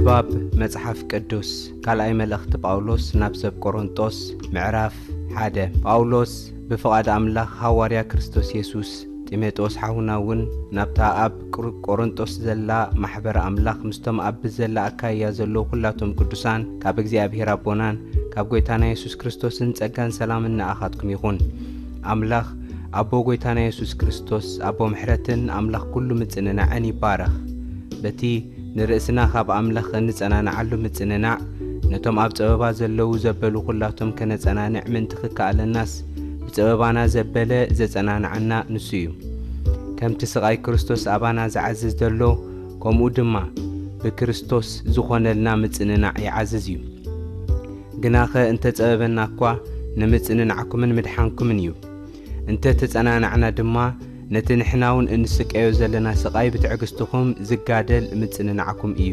ባብ መጽሓፍ ቅዱስ ካልኣይ መልእኽቲ ጳውሎስ ናብ ሰብ ቆሮንጦስ ምዕራፍ ሓደ። ጳውሎስ ብፍቓድ ኣምላኽ ሃዋርያ ክርስቶስ የሱስ፣ ጢሞቴዎስ ሓውና እውን ናብታ ኣብ ቅሩ-፣ ቆሮንጦስ ዘላ ማሕበር ኣምላኽ ምስቶም ኣብ ዘላ ኣካይያ ዘለዉ ኩላቶም ቅዱሳን ካብ እግዚኣብሔር ኣቦናን ካብ ጐይታና የሱስ ክርስቶስን ጸጋን ሰላምን ንኣኻትኩም ይኹን። ኣምላኽ ኣቦ ጐይታና የሱስ ክርስቶስ ኣቦ ምሕረትን ኣምላኽ ኩሉ ምጽንናዕን ይባረኽ። በቲ ንርእስና ካብ ኣምላኽ እንጸናንዓሉ ምጽንናዕ፣ ነቶም ኣብ ጸበባ ዘለዉ ዘበሉ ኩላቶም ከነጸናንዕ ምእንቲ ክከኣለናስ፣ ብጸበባና ዘበለ ዘጸናንዓና ንሱ እዩ። ከምቲ ስቓይ ክርስቶስ ኣባና ዝዓዝዝ ዘሎ፣ ከምኡ ድማ ብክርስቶስ ዝኾነልና ምጽንናዕ ይዓዝዝ እዩ። ግናኸ እንተ ጸበበና እኳ፣ ንምጽንናዕኩምን ምድሓንኩምን እዩ። እንተ ተጸናናዕና ድማ፣ ነቲ ንሕና እውን እንስቀዮ ዘለና ስቓይ ብትዕግስትኹም ዝጋደል ምጽንናዕኩም እዩ።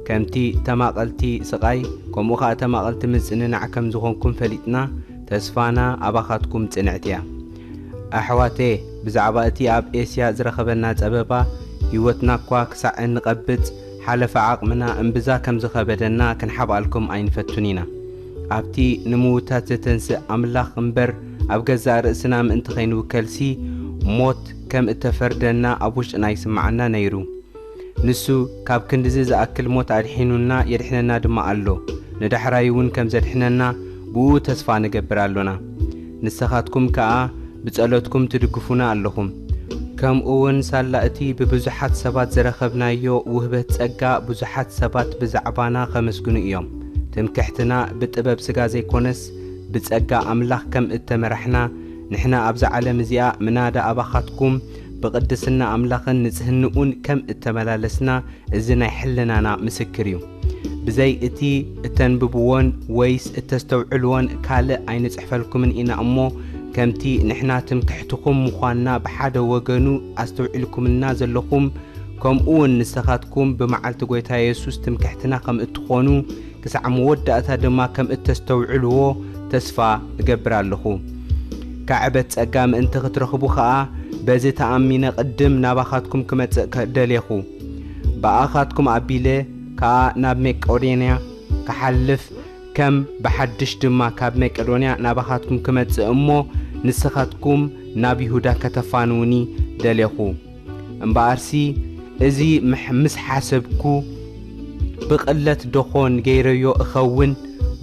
ከምቲ ተማቐልቲ ስቓይ፣ ከምኡ ኸኣ ተማቐልቲ ምጽንናዕ ከም ዝኾንኩም ፈሊጥና፣ ተስፋና ኣባኻትኩም ጽንዕቲ እያ። ኣሕዋተየ፣ ብዛዕባ እቲ ኣብ ኤስያ ዝረኸበና ጸበባ፣ ህይወትና እኳ ክሳዕ እንቐብጽ፣ ሓለፈ ዓቕምና እምብዛ ከም ዝኸበደና ክንሓብኣልኩም ኣይንፈቱን ኢና። ኣብቲ ንምዉታት ዘተንስእ ኣምላኽ እምበር፣ ኣብ ገዛእ ርእስና ምእንቲ ኸይንውከልሲ፣ ሞት ከም እተፈርደና ኣብ ውሽጥና ይስምዓና ነይሩ። ንሱ ካብ ክንድዚ ዝኣክል ሞት ኣድሒኑና የድሕነና ድማ ኣሎ። ንዳሕራይ እውን ከም ዘድሕነና ብኡ ተስፋ ንገብር ኣሎና። ንስኻትኩም ከኣ ብጸሎትኩም ትድግፉና ኣለኹም። ከምኡ እውን ሳላ እቲ ብብዙሓት ሰባት ዝረኸብናዮ ውህበት ጸጋ ብዙሓት ሰባት ብዛዕባና ኸመስግኑ እዮም። ትምክሕትና ብጥበብ ስጋ ዘይኮነስ ብጸጋ ኣምላኽ ከም እተመራሕና ንሕና ኣብዛ ዓለም እዚኣ ምናዳ ኣባኻትኩም ብቕድስና ኣምላኽን ንጽህንኡን ከም እተመላለስና እዚ ናይ ሕልናና ምስክር እዩ። ብዘይ እቲ እተንብብዎን ወይስ እተስተውዕልዎን ካልእ ኣይንጽሕፈልኩምን ኢና እሞ፣ ከምቲ ንሕና ትምክሕትኹም ምዃንና ብሓደ ወገኑ ኣስተውዒልኩምልና ዘለኹም፣ ከምኡ እውን ንስኻትኩም ብመዓልቲ ጐይታ የሱስ ትምክሕትና ከም እትኾኑ፣ ክሳዕ መወዳእታ ድማ ከም እተስተውዕልዎ ተስፋ እገብር ኣለኹ። ካዕበት ጸጋ ምእንቲ ክትረኽቡ ኸኣ፣ በዚ ተኣሚነ ቅድም ናባኻትኩም ክመጽእ ከ-፣ ደሌኹ። ብኣኻትኩም ኣቢለ ከኣ ናብ መቄዶንያ ክሓልፍ፣ ከም ብሓድሽ ድማ ካብ መቄዶንያ ናባኻትኩም ክመጽእ እሞ፣ ንስኻትኩም ናብ ይሁዳ ከተፋንዉኒ ደሌኹ። እምበኣርሲ፣ እዚ ምሕ-፣ ምስ ሓሰብኩ፣ ብቕለት ደኾን ገይረዮ እኸውን?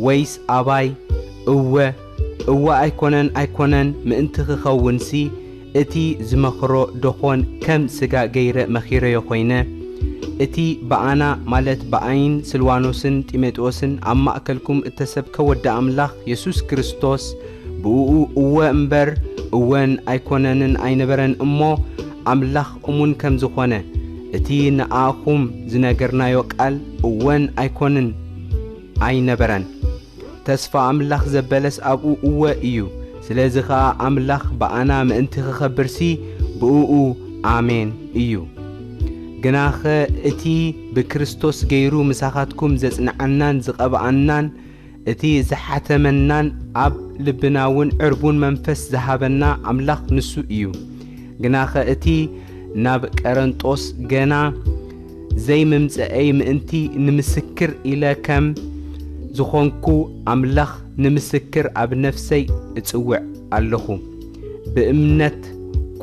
ወይስ ኣባይ፣ እወ፣ እወ ኣይኮነን፣ ኣይኮነን ምእንቲ ክኸውንሲ፣ እቲ ዝመኽሮ ደኾን ከም ስጋ ገይረ መኺረዮ ኮይነ? እቲ ብኣና፣ ማለት ብኣይን ስልዋኖስን ጢሞቴዎስን ኣብ ማእከልኩም እተሰብከ ወዲ ኣምላኽ የሱስ ክርስቶስ፣ ብእኡ እወ እምበር እወን ኣይኮነንን ኣይነበረን እሞ፣ ኣምላኽ እሙን ከም ዝኾነ፣ እቲ ንኣኹም ዝነገርናዮ ቃል እወን ኣይኮንን ኣይነበረን። ተስፋ ኣምላኽ ዘበለስ ኣብኡ እወ እዩ። ስለዚ ኸኣ ኣምላኽ ብኣና ምእንቲ ክኸብርሲ ብእኡ ኣሜን እዩ። ግናኸ እቲ ብክርስቶስ ገይሩ ምሳኻትኩም ዘጽንዓናን ዝቐብኣናን፣ እቲ ዝሓተመናን ኣብ ልብና እውን ዕርቡን መንፈስ ዝሃበና ኣምላኽ ንሱ እዩ። ግናኸ እቲ ናብ ቀረንጦስ ገና ዘይምምጽአይ ምእንቲ ንምስክር ኢለ ከም ዝኾንኩ ኣምላኽ ንምስክር ኣብ ነፍሰይ እጽውዕ ኣለኹ። ብእምነት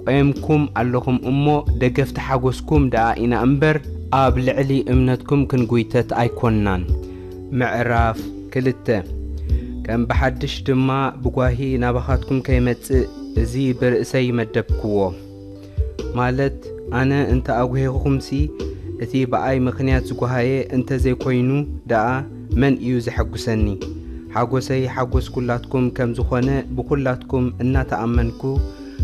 ቆየምኩም ኣለኹም እሞ ደገፍቲ ሓጎስኩም ደኣ ኢና እምበር ኣብ ልዕሊ እምነትኩም ክንጉይተት ኣይኮንናን። ምዕራፍ ክልተ። ከም ብሓድሽ ድማ ብጓሂ ናባኻትኩም ከይመጽእ እዚ ብርእሰይ መደብክዎ። ማለት ኣነ እንተ ኣጉሄኹኹምሲ፣ እቲ ብኣይ ምኽንያት ዝጓሃየ እንተ ዘይኮይኑ ደኣ መን እዩ ዘሐጉሰኒ? ሓጎሰይ ሓጎስ ኩላትኩም ከም ዝኾነ ብኩላትኩም እናተኣመንኩ፣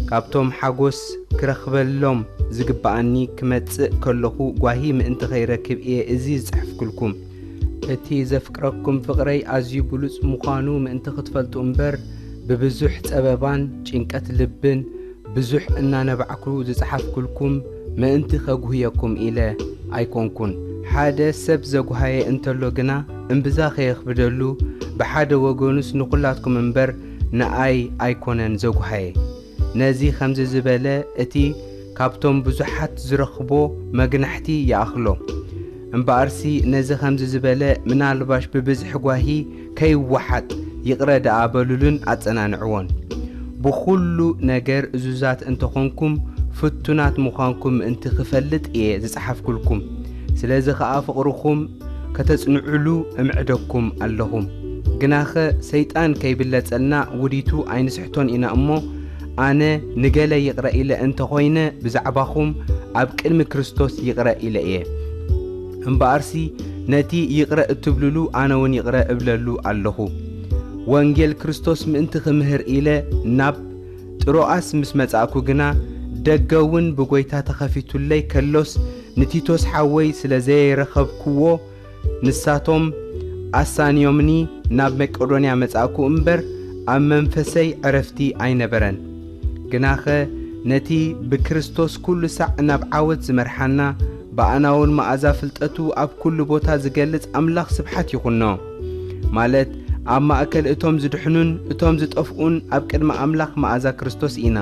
ካብቶም ሓጎስ ክረኽበሎም ዝግብኣኒ ክመጽእ ከለኹ ጓሂ ምእንቲ ኸይረክብ እየ እዚ ዝጽሕፍኩልኩም። እቲ ዘፍቅረኩም ፍቕረይ ኣዝዩ ብሉጽ ምዃኑ ምእንቲ ክትፈልጡ እምበር፣ ብብዙሕ ጸበባን ጭንቀት ልብን ብዙሕ እናነባዕኩ ዝጸሓፍኩልኩም ምእንቲ ኸጉህየኩም ኢለ ኣይኮንኩን። ሓደ ሰብ ዘጉሃየ እንተሎ ግና፣ እምብዛ ኸየኽብደሉ፣ ብሓደ ወገኑስ ንኹላትኩም እምበር ንኣይ ኣይኮነን ዘጉሃየ። ነዚ ኸምዚ ዝበለ፣ እቲ ካብቶም ብዙሓት ዝረኽቦ መግናሕቲ ይኣኽሎ። እምበኣርሲ ነዚ ከምዚ ዝበለ ምናልባሽ ብብዝሒ ጓሂ ከይወሓጥ ይቕረ ደኣ በሉሉን ኣጸናንዕዎን። ብኹሉ ነገር እዙዛት እንተኾንኩም ፍቱናት ምዃንኩም ምእንቲ ክፈልጥ እየ ዝጸሓፍኩልኩም። ስለዚ ኸኣ ፍቕርኹም ከተጽንዑሉ እምዕደኩም ኣለኹ። ግናኸ ሰይጣን ከይብለጸልና ውዲቱ ኣይንስሕቶን ኢና እሞ፣ ኣነ ንገለ ይቕረ ኢለ እንተኾይነ ብዛዕባኹም ኣብ ቅድሚ ክርስቶስ ይቕረ ኢለ እየ። እምበኣርሲ ነቲ ይቕረ እትብልሉ ኣነ እውን ይቕረ እብለሉ ኣለኹ። ወንጌል ክርስቶስ ምእንቲ ክምህር ኢለ ናብ ጥሮኣስ ምስ መጻእኩ ግና፣ ደገ እውን ብጎይታ ተኸፊቱለይ ከሎስ ንቲቶስ ሓወይ ስለ ዘየረኸብክዎ፣ ንሳቶም ኣሳንዮምኒ ናብ መቄዶንያ መጻእኩ እምበር፣ ኣብ መንፈሰይ ዕረፍቲ ኣይነበረን። ግናኸ ነቲ ብክርስቶስ ኩሉ ሳዕ ናብ ዓወት ዝመርሓና፣ ብኣናውን መኣዛ ፍልጠቱ ኣብ ኩሉ ቦታ ዝገልጽ ኣምላኽ ስብሓት ይኹኖ። ማለት ኣብ ማእከል እቶም ዝድሕኑን እቶም ዝጠፍኡን ኣብ ቅድሚ ኣምላኽ መኣዛ ክርስቶስ ኢና።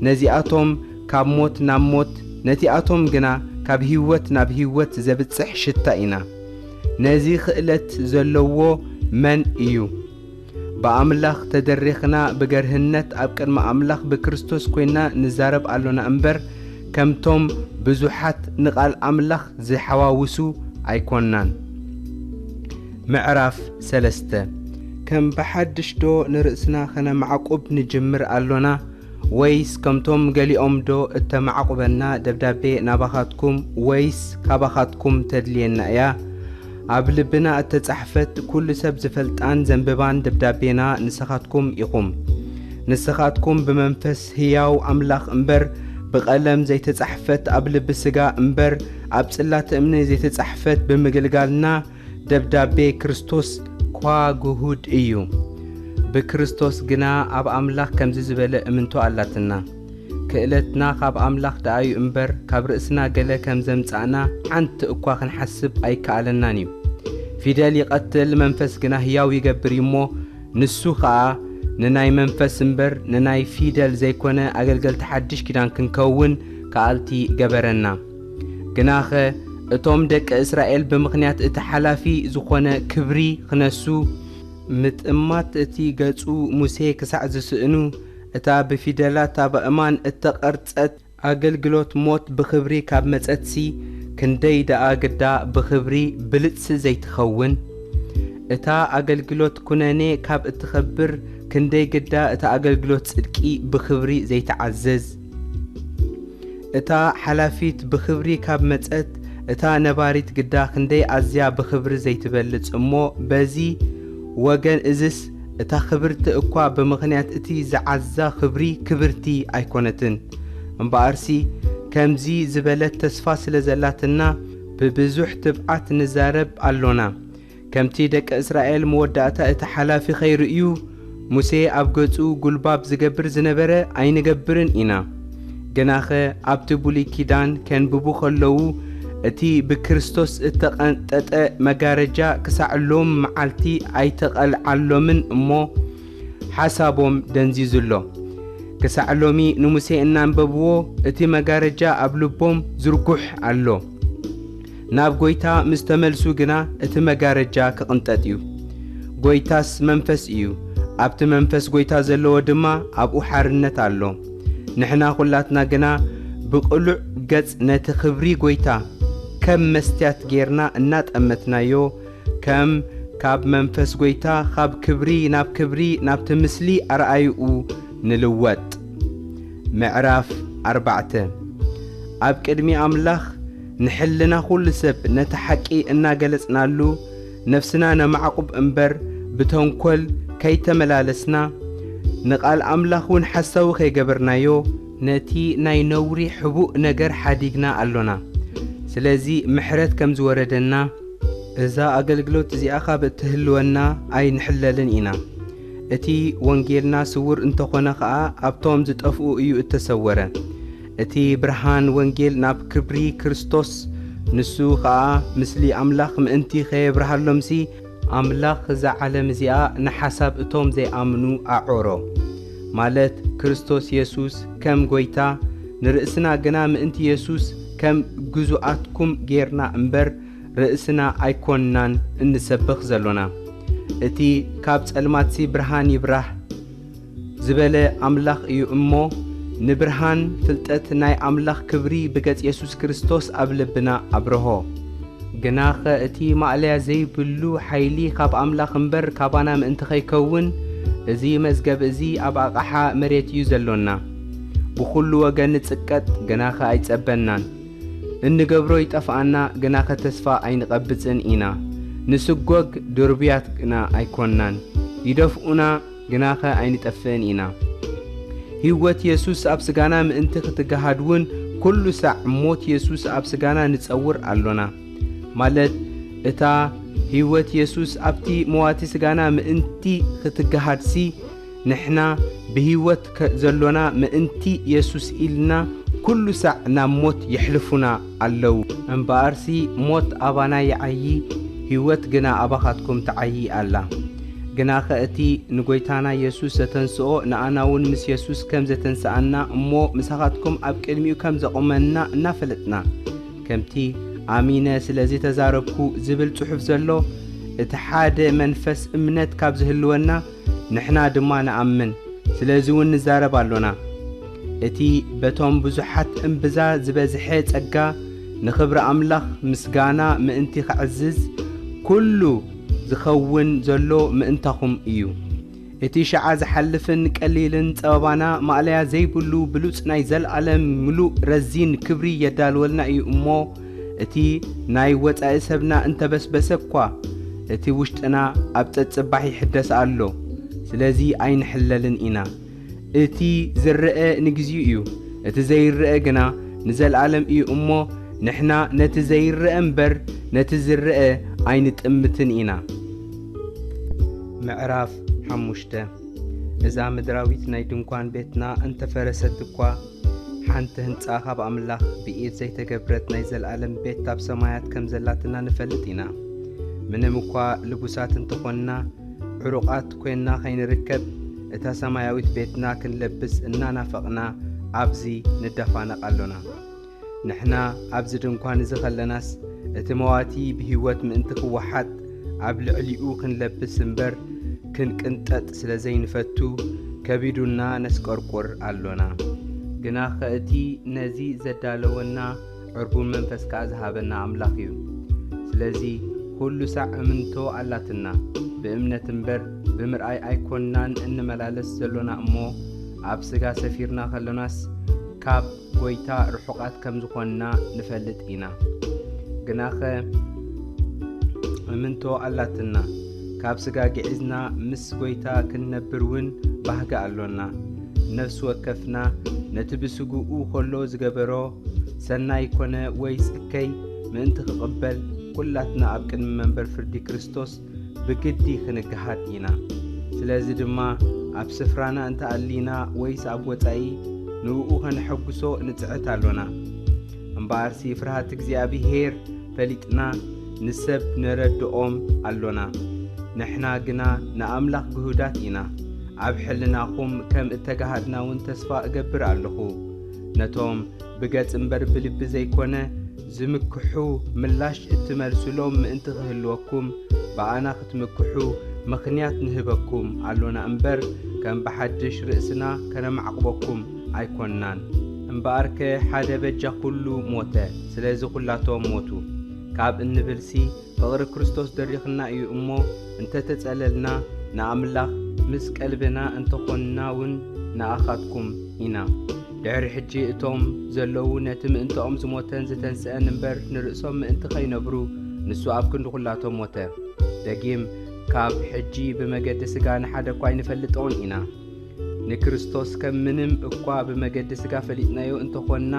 ነዚኣቶም ካብ ሞት ናብ ሞት፣ ነቲኣቶም ግና ካብ ህይወት ናብ ህይወት ዘብጽሕ ሽታ ኢና። ነዚ ክእለት ዘለዎ መን እዩ? ብኣምላኽ ተደሪኽና ብገርህነት ኣብ ቅድሚ ኣምላኽ ብክርስቶስ ኮይና ንዛረብ ኣሎና እምበር፣ ከምቶም ብዙሓት ንቓል ኣምላኽ ዝሓዋውሱ ኣይኮንናን። ምዕራፍ ሰለስተ። ከም ብሓድሽ ዶ ንርእስና ኸነማዕቁብ ንጅምር ኣሎና? ወይስ ከምቶም ገሊኦም ዶ እተማዕቁበና ደብዳቤ ናባኻትኩም ወይስ ካባኻትኩም ተድልየና እያ? ኣብ ልብና እተጻሕፈት ኩሉ ሰብ ዝፈልጣን ዘንብባን ደብዳቤና ንስኻትኩም ኢኹም። ንስኻትኩም ብመንፈስ ህያው ኣምላኽ እምበር፣ ብቐለም ዘይተጻሕፈት ኣብ ልቢ ስጋ እምበር፣ ኣብ ጽላት እምኒ ዘይተጻሕፈት ብምግልጋልና ደብዳቤ ክርስቶስ ኳ ግሁድ እዩ። ብክርስቶስ ግና ኣብ ኣምላኽ ከምዚ ዝበለ እምንቶ ኣላትና። ክእለትና ካብ ኣምላኽ ደኣ እዩ እምበር፣ ካብ ርእስና ገለ ከም ዘምጻእና ሓንቲ እኳ ክንሓስብ ኣይከኣለናን እዩ። ፊደል ይቐትል፣ መንፈስ ግና ህያው ይገብር እዩ እሞ፣ ንሱ ኸኣ ንናይ መንፈስ እምበር ንናይ ፊደል ዘይኮነ ኣገልገልቲ ሓድሽ ኪዳን ክንከውን ከኣልቲ ገበረና። ግናኸ እቶም ደቂ እስራኤል ብምኽንያት እቲ ሓላፊ ዝኾነ ክብሪ ክነሱ፣ ምጥማት እቲ ገጹ ሙሴ ክሳዕ ዝስእኑ፣ እታ ብፊደላት ኣብ ኣእማን እተቐርጸት ኣገልግሎት ሞት ብኽብሪ ካብ መጸትሲ፣ ክንደይ ደኣ ግዳ ብኽብሪ ብልጽሲ ዘይትኸውን? እታ ኣገልግሎት ኩነኔ ካብ እትኸብር፣ ክንደይ ግዳ እታ ኣገልግሎት ጽድቂ ብኽብሪ ዘይትዓዘዝ? እታ ሓላፊት ብኽብሪ ካብ መጸት፣ እታ ነባሪት ግዳ ክንደይ ኣዝያ ብኽብሪ ዘይትበልጽ እሞ፣ በዚ ወገን እዝስ እታ ክብርቲ እኳ ብምኽንያት እቲ ዝዓዛ ክብሪ ክብርቲ ኣይኮነትን። እምበኣርሲ ከምዚ ዝበለት ተስፋ ስለ ዘላትና ብብዙሕ ትብዓት ንዛረብ ኣሎና። ከምቲ ደቂ እስራኤል መወዳእታ እቲ ሓላፊ ኸይርእዩ ሙሴ ኣብ ገጹ ጉልባብ ዝገብር ዝነበረ ኣይንገብርን ኢና። ግናኸ ኣብቲ ብሉይ ኪዳን ከንብቡ ኸለዉ እቲ ብክርስቶስ እተቐንጠጠ መጋረጃ ክሳዕ ሎም መዓልቲ ኣይተቐልዓሎምን እሞ ሓሳቦም ደንዚዙ ኣሎ። ክሳዕ ሎሚ ንሙሴ እናንበብዎ እቲ መጋረጃ ኣብ ልቦም ዝርጉሕ ኣሎ። ናብ ጎይታ ምስ ተመልሱ ግና እቲ መጋረጃ ክቕንጠጥ እዩ። ጎይታስ መንፈስ እዩ፣ ኣብቲ መንፈስ ጎይታ ዘለዎ ድማ ኣብኡ ሓርነት ኣሎ። ንሕና ኹላትና ግና ብቕሉዕ ገጽ ነቲ ክብሪ ጎይታ ከም መስትያት ጌርና እናጠመትናዮ፣ ከም ካብ መንፈስ ጎይታ ካብ ክብሪ ናብ ክብሪ ናብቲ ምስሊ ኣርኣይኡ ንልወጥ። ምዕራፍ ኣርባዕተ። ኣብ ቅድሚ ኣምላኽ ንሕልና ኩሉ ሰብ ነቲ ሓቂ እናገለጽናሉ ነፍስና ነማዕቁብ እምበር ብተንኮል ከይተመላለስና ንቓል ኣምላኽ እውን ሓሳዊ ከይገበርናዮ ነቲ ናይ ነውሪ ሕቡእ ነገር ሓዲግና ኣሎና። ስለዚ ምሕረት ከም ዝወረደና እዛ ኣገልግሎት እዚኣ ካብ እትህልወና ኣይንሕለልን ኢና። እቲ ወንጌልና ስዉር እንተኾነ ኸኣ ኣብቶም ዝጠፍኡ እዩ እተሰወረ። እቲ ብርሃን ወንጌል ናብ ክብሪ ክርስቶስ፣ ንሱ ኸኣ ምስሊ ኣምላኽ ምእንቲ ኸየብርሃሎምሲ ኣምላኽ እዛ ዓለም እዚኣ ንሓሳብ እቶም ዘይኣምኑ ኣዖሮ። ማለት ክርስቶስ የሱስ ከም ጐይታ፣ ንርእስና ግና ምእንቲ የሱስ ከም ግዙኣትኩም ጌርና እምበር፣ ርእስና ኣይኮንናን እንሰብኽ ዘሎና። እቲ ካብ ጸልማትሲ ብርሃን ይብራህ ዝበለ ኣምላኽ እዩ እሞ፣ ንብርሃን ፍልጠት ናይ ኣምላኽ ክብሪ ብገጽ የሱስ ክርስቶስ ኣብ ልብና ኣብርሆ። ግናኸ እቲ ማእለያ ዘይብሉ ሓይሊ ካብ ኣምላኽ እምበር ካባና ምእንቲ ኸይከውን፣ እዚ መዝገብ እዚ ኣብ ኣቕሓ መሬት እዩ ዘሎና። ብኹሉ ወገን ንጽቀጥ፣ ግናኸ ኣይጸበናን። እንገብሮ ይጠፍኣና፣ ግናኸ ተስፋ ኣይንቐብጽን ኢና። ንስጎግ ድርቡያት ግና ኣይኮንናን። ይደፍኡና፣ ግናኸ ኣይንጠፍእን ኢና። ህይወት የሱስ ኣብ ስጋና ምእንቲ ክትገሃድ እውን፣ ኩሉ ሳዕ ሞት የሱስ ኣብ ስጋና ንጸውር ኣሎና። ማለት፣ እታ ህይወት የሱስ ኣብቲ መዋቲ ስጋና ምእንቲ ክትገሃድሲ፣ ንሕና ብህይወት ከ-፣ ዘሎና ምእንቲ የሱስ ኢልና ኩሉ ሳዕ ናብ ሞት የሕልፉና ኣለዉ። እምበኣርሲ ሞት ኣባና ይዓዪ፣ ህይወት ግና ኣባኻትኩም ትዓዪ ኣላ። ግናኸ እቲ ንጐይታና የሱስ ዘተንስኦ ንኣና እውን ምስ የሱስ ከም ዘተንስኣና እሞ ምሳኻትኩም ኣብ ቅድሚኡ ከም ዘቑመና እናፈለጥና፣ ከምቲ ኣሚነ ስለዚ ተዛረብኩ ዝብል ጽሑፍ ዘሎ፣ እቲ ሓደ መንፈስ እምነት ካብ ዝህልወና ንሕና ድማ ንኣምን፣ ስለዚ እውን ንዛረብ ኣሎና። እቲ በቶም ብዙሓት እምብዛ ዝበዝሐ ጸጋ ንኽብሪ ኣምላኽ ምስጋና ምእንቲ ከዕዝዝ ኩሉ ዝኸውን ዘሎ ምእንታኹም እዩ። እቲ ሸዓ ዝሓልፍን ቀሊልን ጸበባና ማእለያ ዘይብሉ ብሉጽ ናይ ዘለኣለም ምሉእ ረዚን ክብሪ የዳልወልና እዩ እሞ፣ እቲ ናይ ወጻኢ ሰብና እንተበስበሰ እኳ፣ እቲ ውሽጥና ኣብ ጸጽባሕ ይሕደስ ኣሎ። ስለዚ ኣይንሕለልን ኢና። እቲ ዝረአ ንግዚኡ እዩ፣ እቲ ዘይረአ ግና ንዘለኣለም እዩ እሞ፣ ንሕና ነቲ ዘይረአ እምበር ነቲ ዝረአ ኣይንጥምትን ኢና። ምዕራፍ ሓሙሽተ። እዛ ምድራዊት ናይ ድንኳን ቤትና እንተፈረሰት እኳ፣ ሓንቲ ህንጻ ካብ ኣምላኽ ብኢድ ዘይተገብረት ናይ ዘለኣለም ቤት ኣብ ሰማያት ከም ዘላትና ንፈልጥ ኢና። ምንም እኳ ልጉሳት እንተኾንና፣ ዕሩቓት ኮይንና ከይንርከብ፣ እታ ሰማያዊት ቤትና ክንለብስ እናናፈቕና ኣብዚ ንደፋነቕ ኣሎና። ንሕና ኣብዚ ድንኳን እዚ ኸለናስ፣ እቲ መዋቲ ብህይወት ምእንቲ ክወሓጥ ኣብ ልዕሊኡ ክንለብስ እምበር፣ ክንቅንጠጥ ስለ ዘይንፈቱ፣ ከቢዱና ነስቀርቁር ኣሎና። ግናኸ እቲ ነዚ ዘዳለወና ዕርቡን መንፈስ ከኣ ዝሃበና ኣምላኽ እዩ። ስለዚ ኩሉ ሳዕ እምንቶ ኣላትና፣ ብእምነት እምበር ብምርኣይ ኣይኮንናን እንመላለስ ዘሎና እሞ፣ ኣብ ስጋ ሰፊርና ከሎናስ ካብ ጐይታ ርሑቓት ከም ዝኾንና ንፈልጥ ኢና። ግናኸ እምንቶ ኣላትና፣ ካብ ስጋ ግዒዝና ምስ ጐይታ ክንነብር እውን ባህጊ ኣሎና። ነፍሲ ወከፍና ነቲ ብስግኡ ኸሎ ዝገበሮ፣ ሰናይ ኮነ ወይስ እከይ፣ ምእንቲ ክቕበል፣ ኩላትና ኣብ ቅድሚ መንበር ፍርዲ ክርስቶስ ብግዲ ክንገሃድ ኢና። ስለዚ ድማ ኣብ ስፍራና እንተ ኣሊና ወይስ ኣብ ወጻኢ፣ ንእኡ ኸነሐጉሶ ንጽዕት ኣሎና። እምበኣርሲ ፍርሃት እግዚኣብሄር ፈሊጥና ንሰብ ነረድኦም ኣሎና። ንሕና ግና ንኣምላኽ ግሁዳት ኢና። ኣብ ሕልናኹም ከም እተጋሃድና እውን ተስፋ እገብር ኣለኹ። ነቶም ብገጽ እምበር ብልቢ ዘይኮነ ዝምክሑ ምላሽ እትመልሱሎም ምእንቲ ክህልወኩም፣ ብኣና ክትምክሑ ምኽንያት ንህበኩም ኣሎና እምበር፣ ከም ብሓድሽ ርእስና ከነማዕቕበኩም ኣይኮንናን። እምበኣርከ ሓደ በጃ ኩሉ ሞተ፣ ስለዚ ኩላቶም ሞቱ ካብ እንብልሲ፣ ፍቕሪ ክርስቶስ ደሪኽና እዩ እሞ፣ እንተ ተጸለልና ንኣምላኽ፣ ምስ ቀልብና እንተኾንና እውን ንኣኻትኩም ኢና። ድሕሪ ሕጂ እቶም ዘለዉ ነቲ ምእንታኦም ዝሞተን ዝተንስአን እምበር፣ ንርእሶም ምእንቲ ኸይነብሩ፣ ንሱ ኣብ ክንዲ ኹላቶም ሞተ። ደጊም፣ ካብ ሕጂ ብመገዲ ስጋ ንሓደ እኳ ኣይንፈልጦን ኢና። ንክርስቶስ ከም ምንም እኳ ብመገዲ ስጋ ፈሊጥናዮ እንተኾንና፣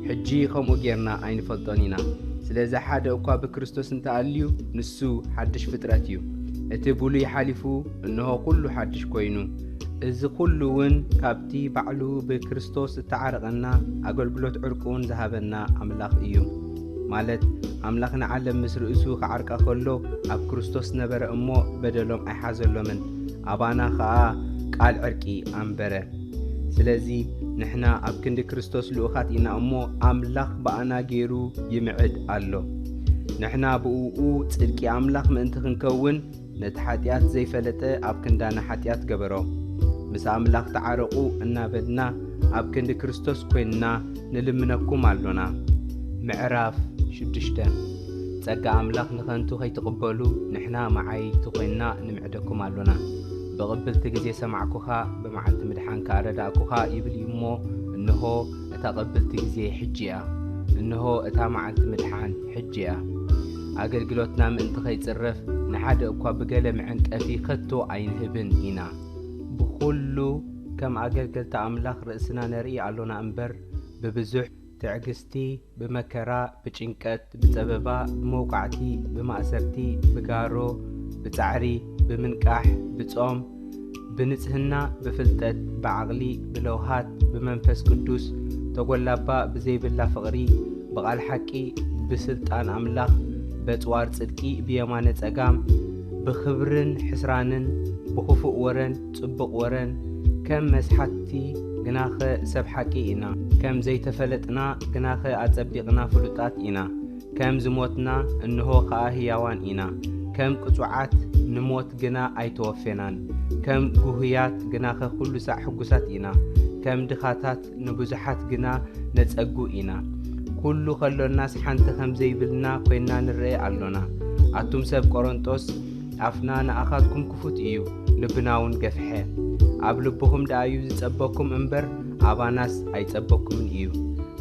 ሕጂ ኸምኡ ጌርና ኣይንፈልጦን ኢና። ስለዚ ሓደ እኳ ብክርስቶስ እንተ ኣልዩ፣ ንሱ ሓድሽ ፍጥረት እዩ። እቲ ብሉይ ሓሊፉ፣ እንሆ ኩሉ ሓድሽ ኮይኑ። እዚ ኩሉ እውን ካብቲ ባዕሉ ብክርስቶስ እተዓረቐና፣ ኣገልግሎት ዕርቂ እውን ዝሃበና ኣምላኽ እዩ። ማለት ኣምላኽ ንዓለም ምስ ርእሱ ክዓርቃ ከሎ ኣብ ክርስቶስ ነበረ እሞ በደሎም ኣይሓዘሎምን፣ ኣባና ኸኣ ቃል ዕርቂ ኣንበረ። ስለዚ ንሕና ኣብ ክንዲ ክርስቶስ ልኡኻት ኢና እሞ ኣምላኽ ብኣና ገይሩ ይምዕድ ኣሎ። ንሕና ብእኡ ጽድቂ ኣምላኽ ምእንቲ ክንከውን፣ ነቲ ሓጢኣት ዘይፈለጠ ኣብ ክንዳና ሓጢኣት ገበሮ። ምስ ኣምላኽ ተዓረቑ እናበልና ኣብ ክንዲ ክርስቶስ ኮይንና ንልምነኩም ኣሎና። ምዕራፍ ሽዱሽተ። ጸጋ ኣምላኽ ንኸንቱ ከይትቕበሉ ንሕና መዓይቲ ኮይንና ንምዕደኩም ኣሎና። ብቕብልቲ ግዜ ሰማዕኩኻ፣ ብመዓልቲ ምድሓን ከኣ ረዳእኩኻ ይብል እዩ እሞ፣ እንሆ እታ ቅብልቲ ግዜ ሕጂ እያ። እንሆ እታ መዓልቲ ምድሓን ሕጂ እያ። ኣገልግሎትና ምእንቲ ከይጽረፍ ንሓደ እኳ ብገለ መዐንቀፊ ከቶ ኣይንህብን ኢና። ብኹሉ ከም ኣገልገልቲ ኣምላኽ ርእስና ነርኢ ኣሎና እምበር፣ ብብዙሕ ትዕግስቲ፣ ብመከራ፣ ብጭንቀት፣ ብጸበባ፣ ብመውቃዕቲ፣ ብማእሰርቲ፣ ብጋሮ፣ ብጻዕሪ፣ ብምንቃሕ፣ ብጾም፣ ብንጽህና፣ ብፍልጠት፣ ብዓቕሊ፣ ብለውሃት፣ ብመንፈስ ቅዱስ፣ ተጎላባ ብዘይብላ ፍቕሪ፣ ብቓል ሓቂ፣ ብስልጣን ኣምላኽ፣ በጽዋር ጽድቂ ብየማነ ጸጋም፣ ብኽብርን ሕስራንን፣ ብኽፉእ ወረን ጽቡቕ ወረን፣ ከም መስሓትቲ ግናኸ ሰብ ሓቂ ኢና፣ ከም ዘይተፈለጥና ግናኸ ኣጸቢቕና ፍሉጣት ኢና፣ ከም ዝሞትና እንሆ ኸኣ ህያዋን ኢና፣ ከም ቅጹዓት ንሞት ግና ኣይተወፌናን፣ ከም ጉህያት ግናኸ ኩሉ ሳዕ ሕጉሳት ኢና፣ ከም ድኻታት ንብዙሓት ግና ነጸጉ ኢና። ኩሉ ኸሎናስ ሓንቲ ከም ዘይብልና ኮይንና ንረኤ ኣሎና። ኣቱም ሰብ ቆሮንጦስ፣ ኣፍና ንኣኻትኩም ክፉት እዩ፣ ልብና እውን ገፍሐ። ኣብ ልብኹም ደኣ እዩ ዝጸበኩም እምበር፣ ኣባናስ ኣይጸበኩምን እዩ።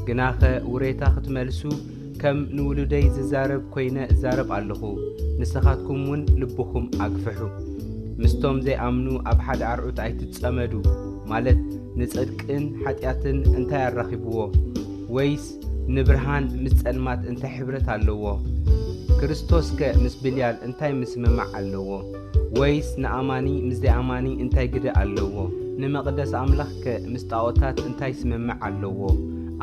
ግናኸ ውሬታ ክትመልሱ ከም ንውሉደይ ዝዛረብ ኮይነ እዛረብ ኣለኹ፣ ንስኻትኩም እውን ልብኹም ኣግፍሑ። ምስቶም ዘይኣምኑ ኣብ ሓደ ኣርዑት ኣይትጸመዱ፣ ማለት ንጽድቅን ሓጢኣትን እንታይ ኣራኺብዎ? ወይስ ንብርሃን ምስ ጸልማት እንታይ ሕብረት ኣለዎ? ክርስቶስከ ምስ ብልያል እንታይ ምስምማዕ ኣለዎ? ወይስ ንኣማኒ ምስ ዘይኣማኒ እንታይ ግደ ኣለዎ? ንመቕደስ ኣምላኽከ ምስ ጣዖታት እንታይ ስምምዕ ኣለዎ?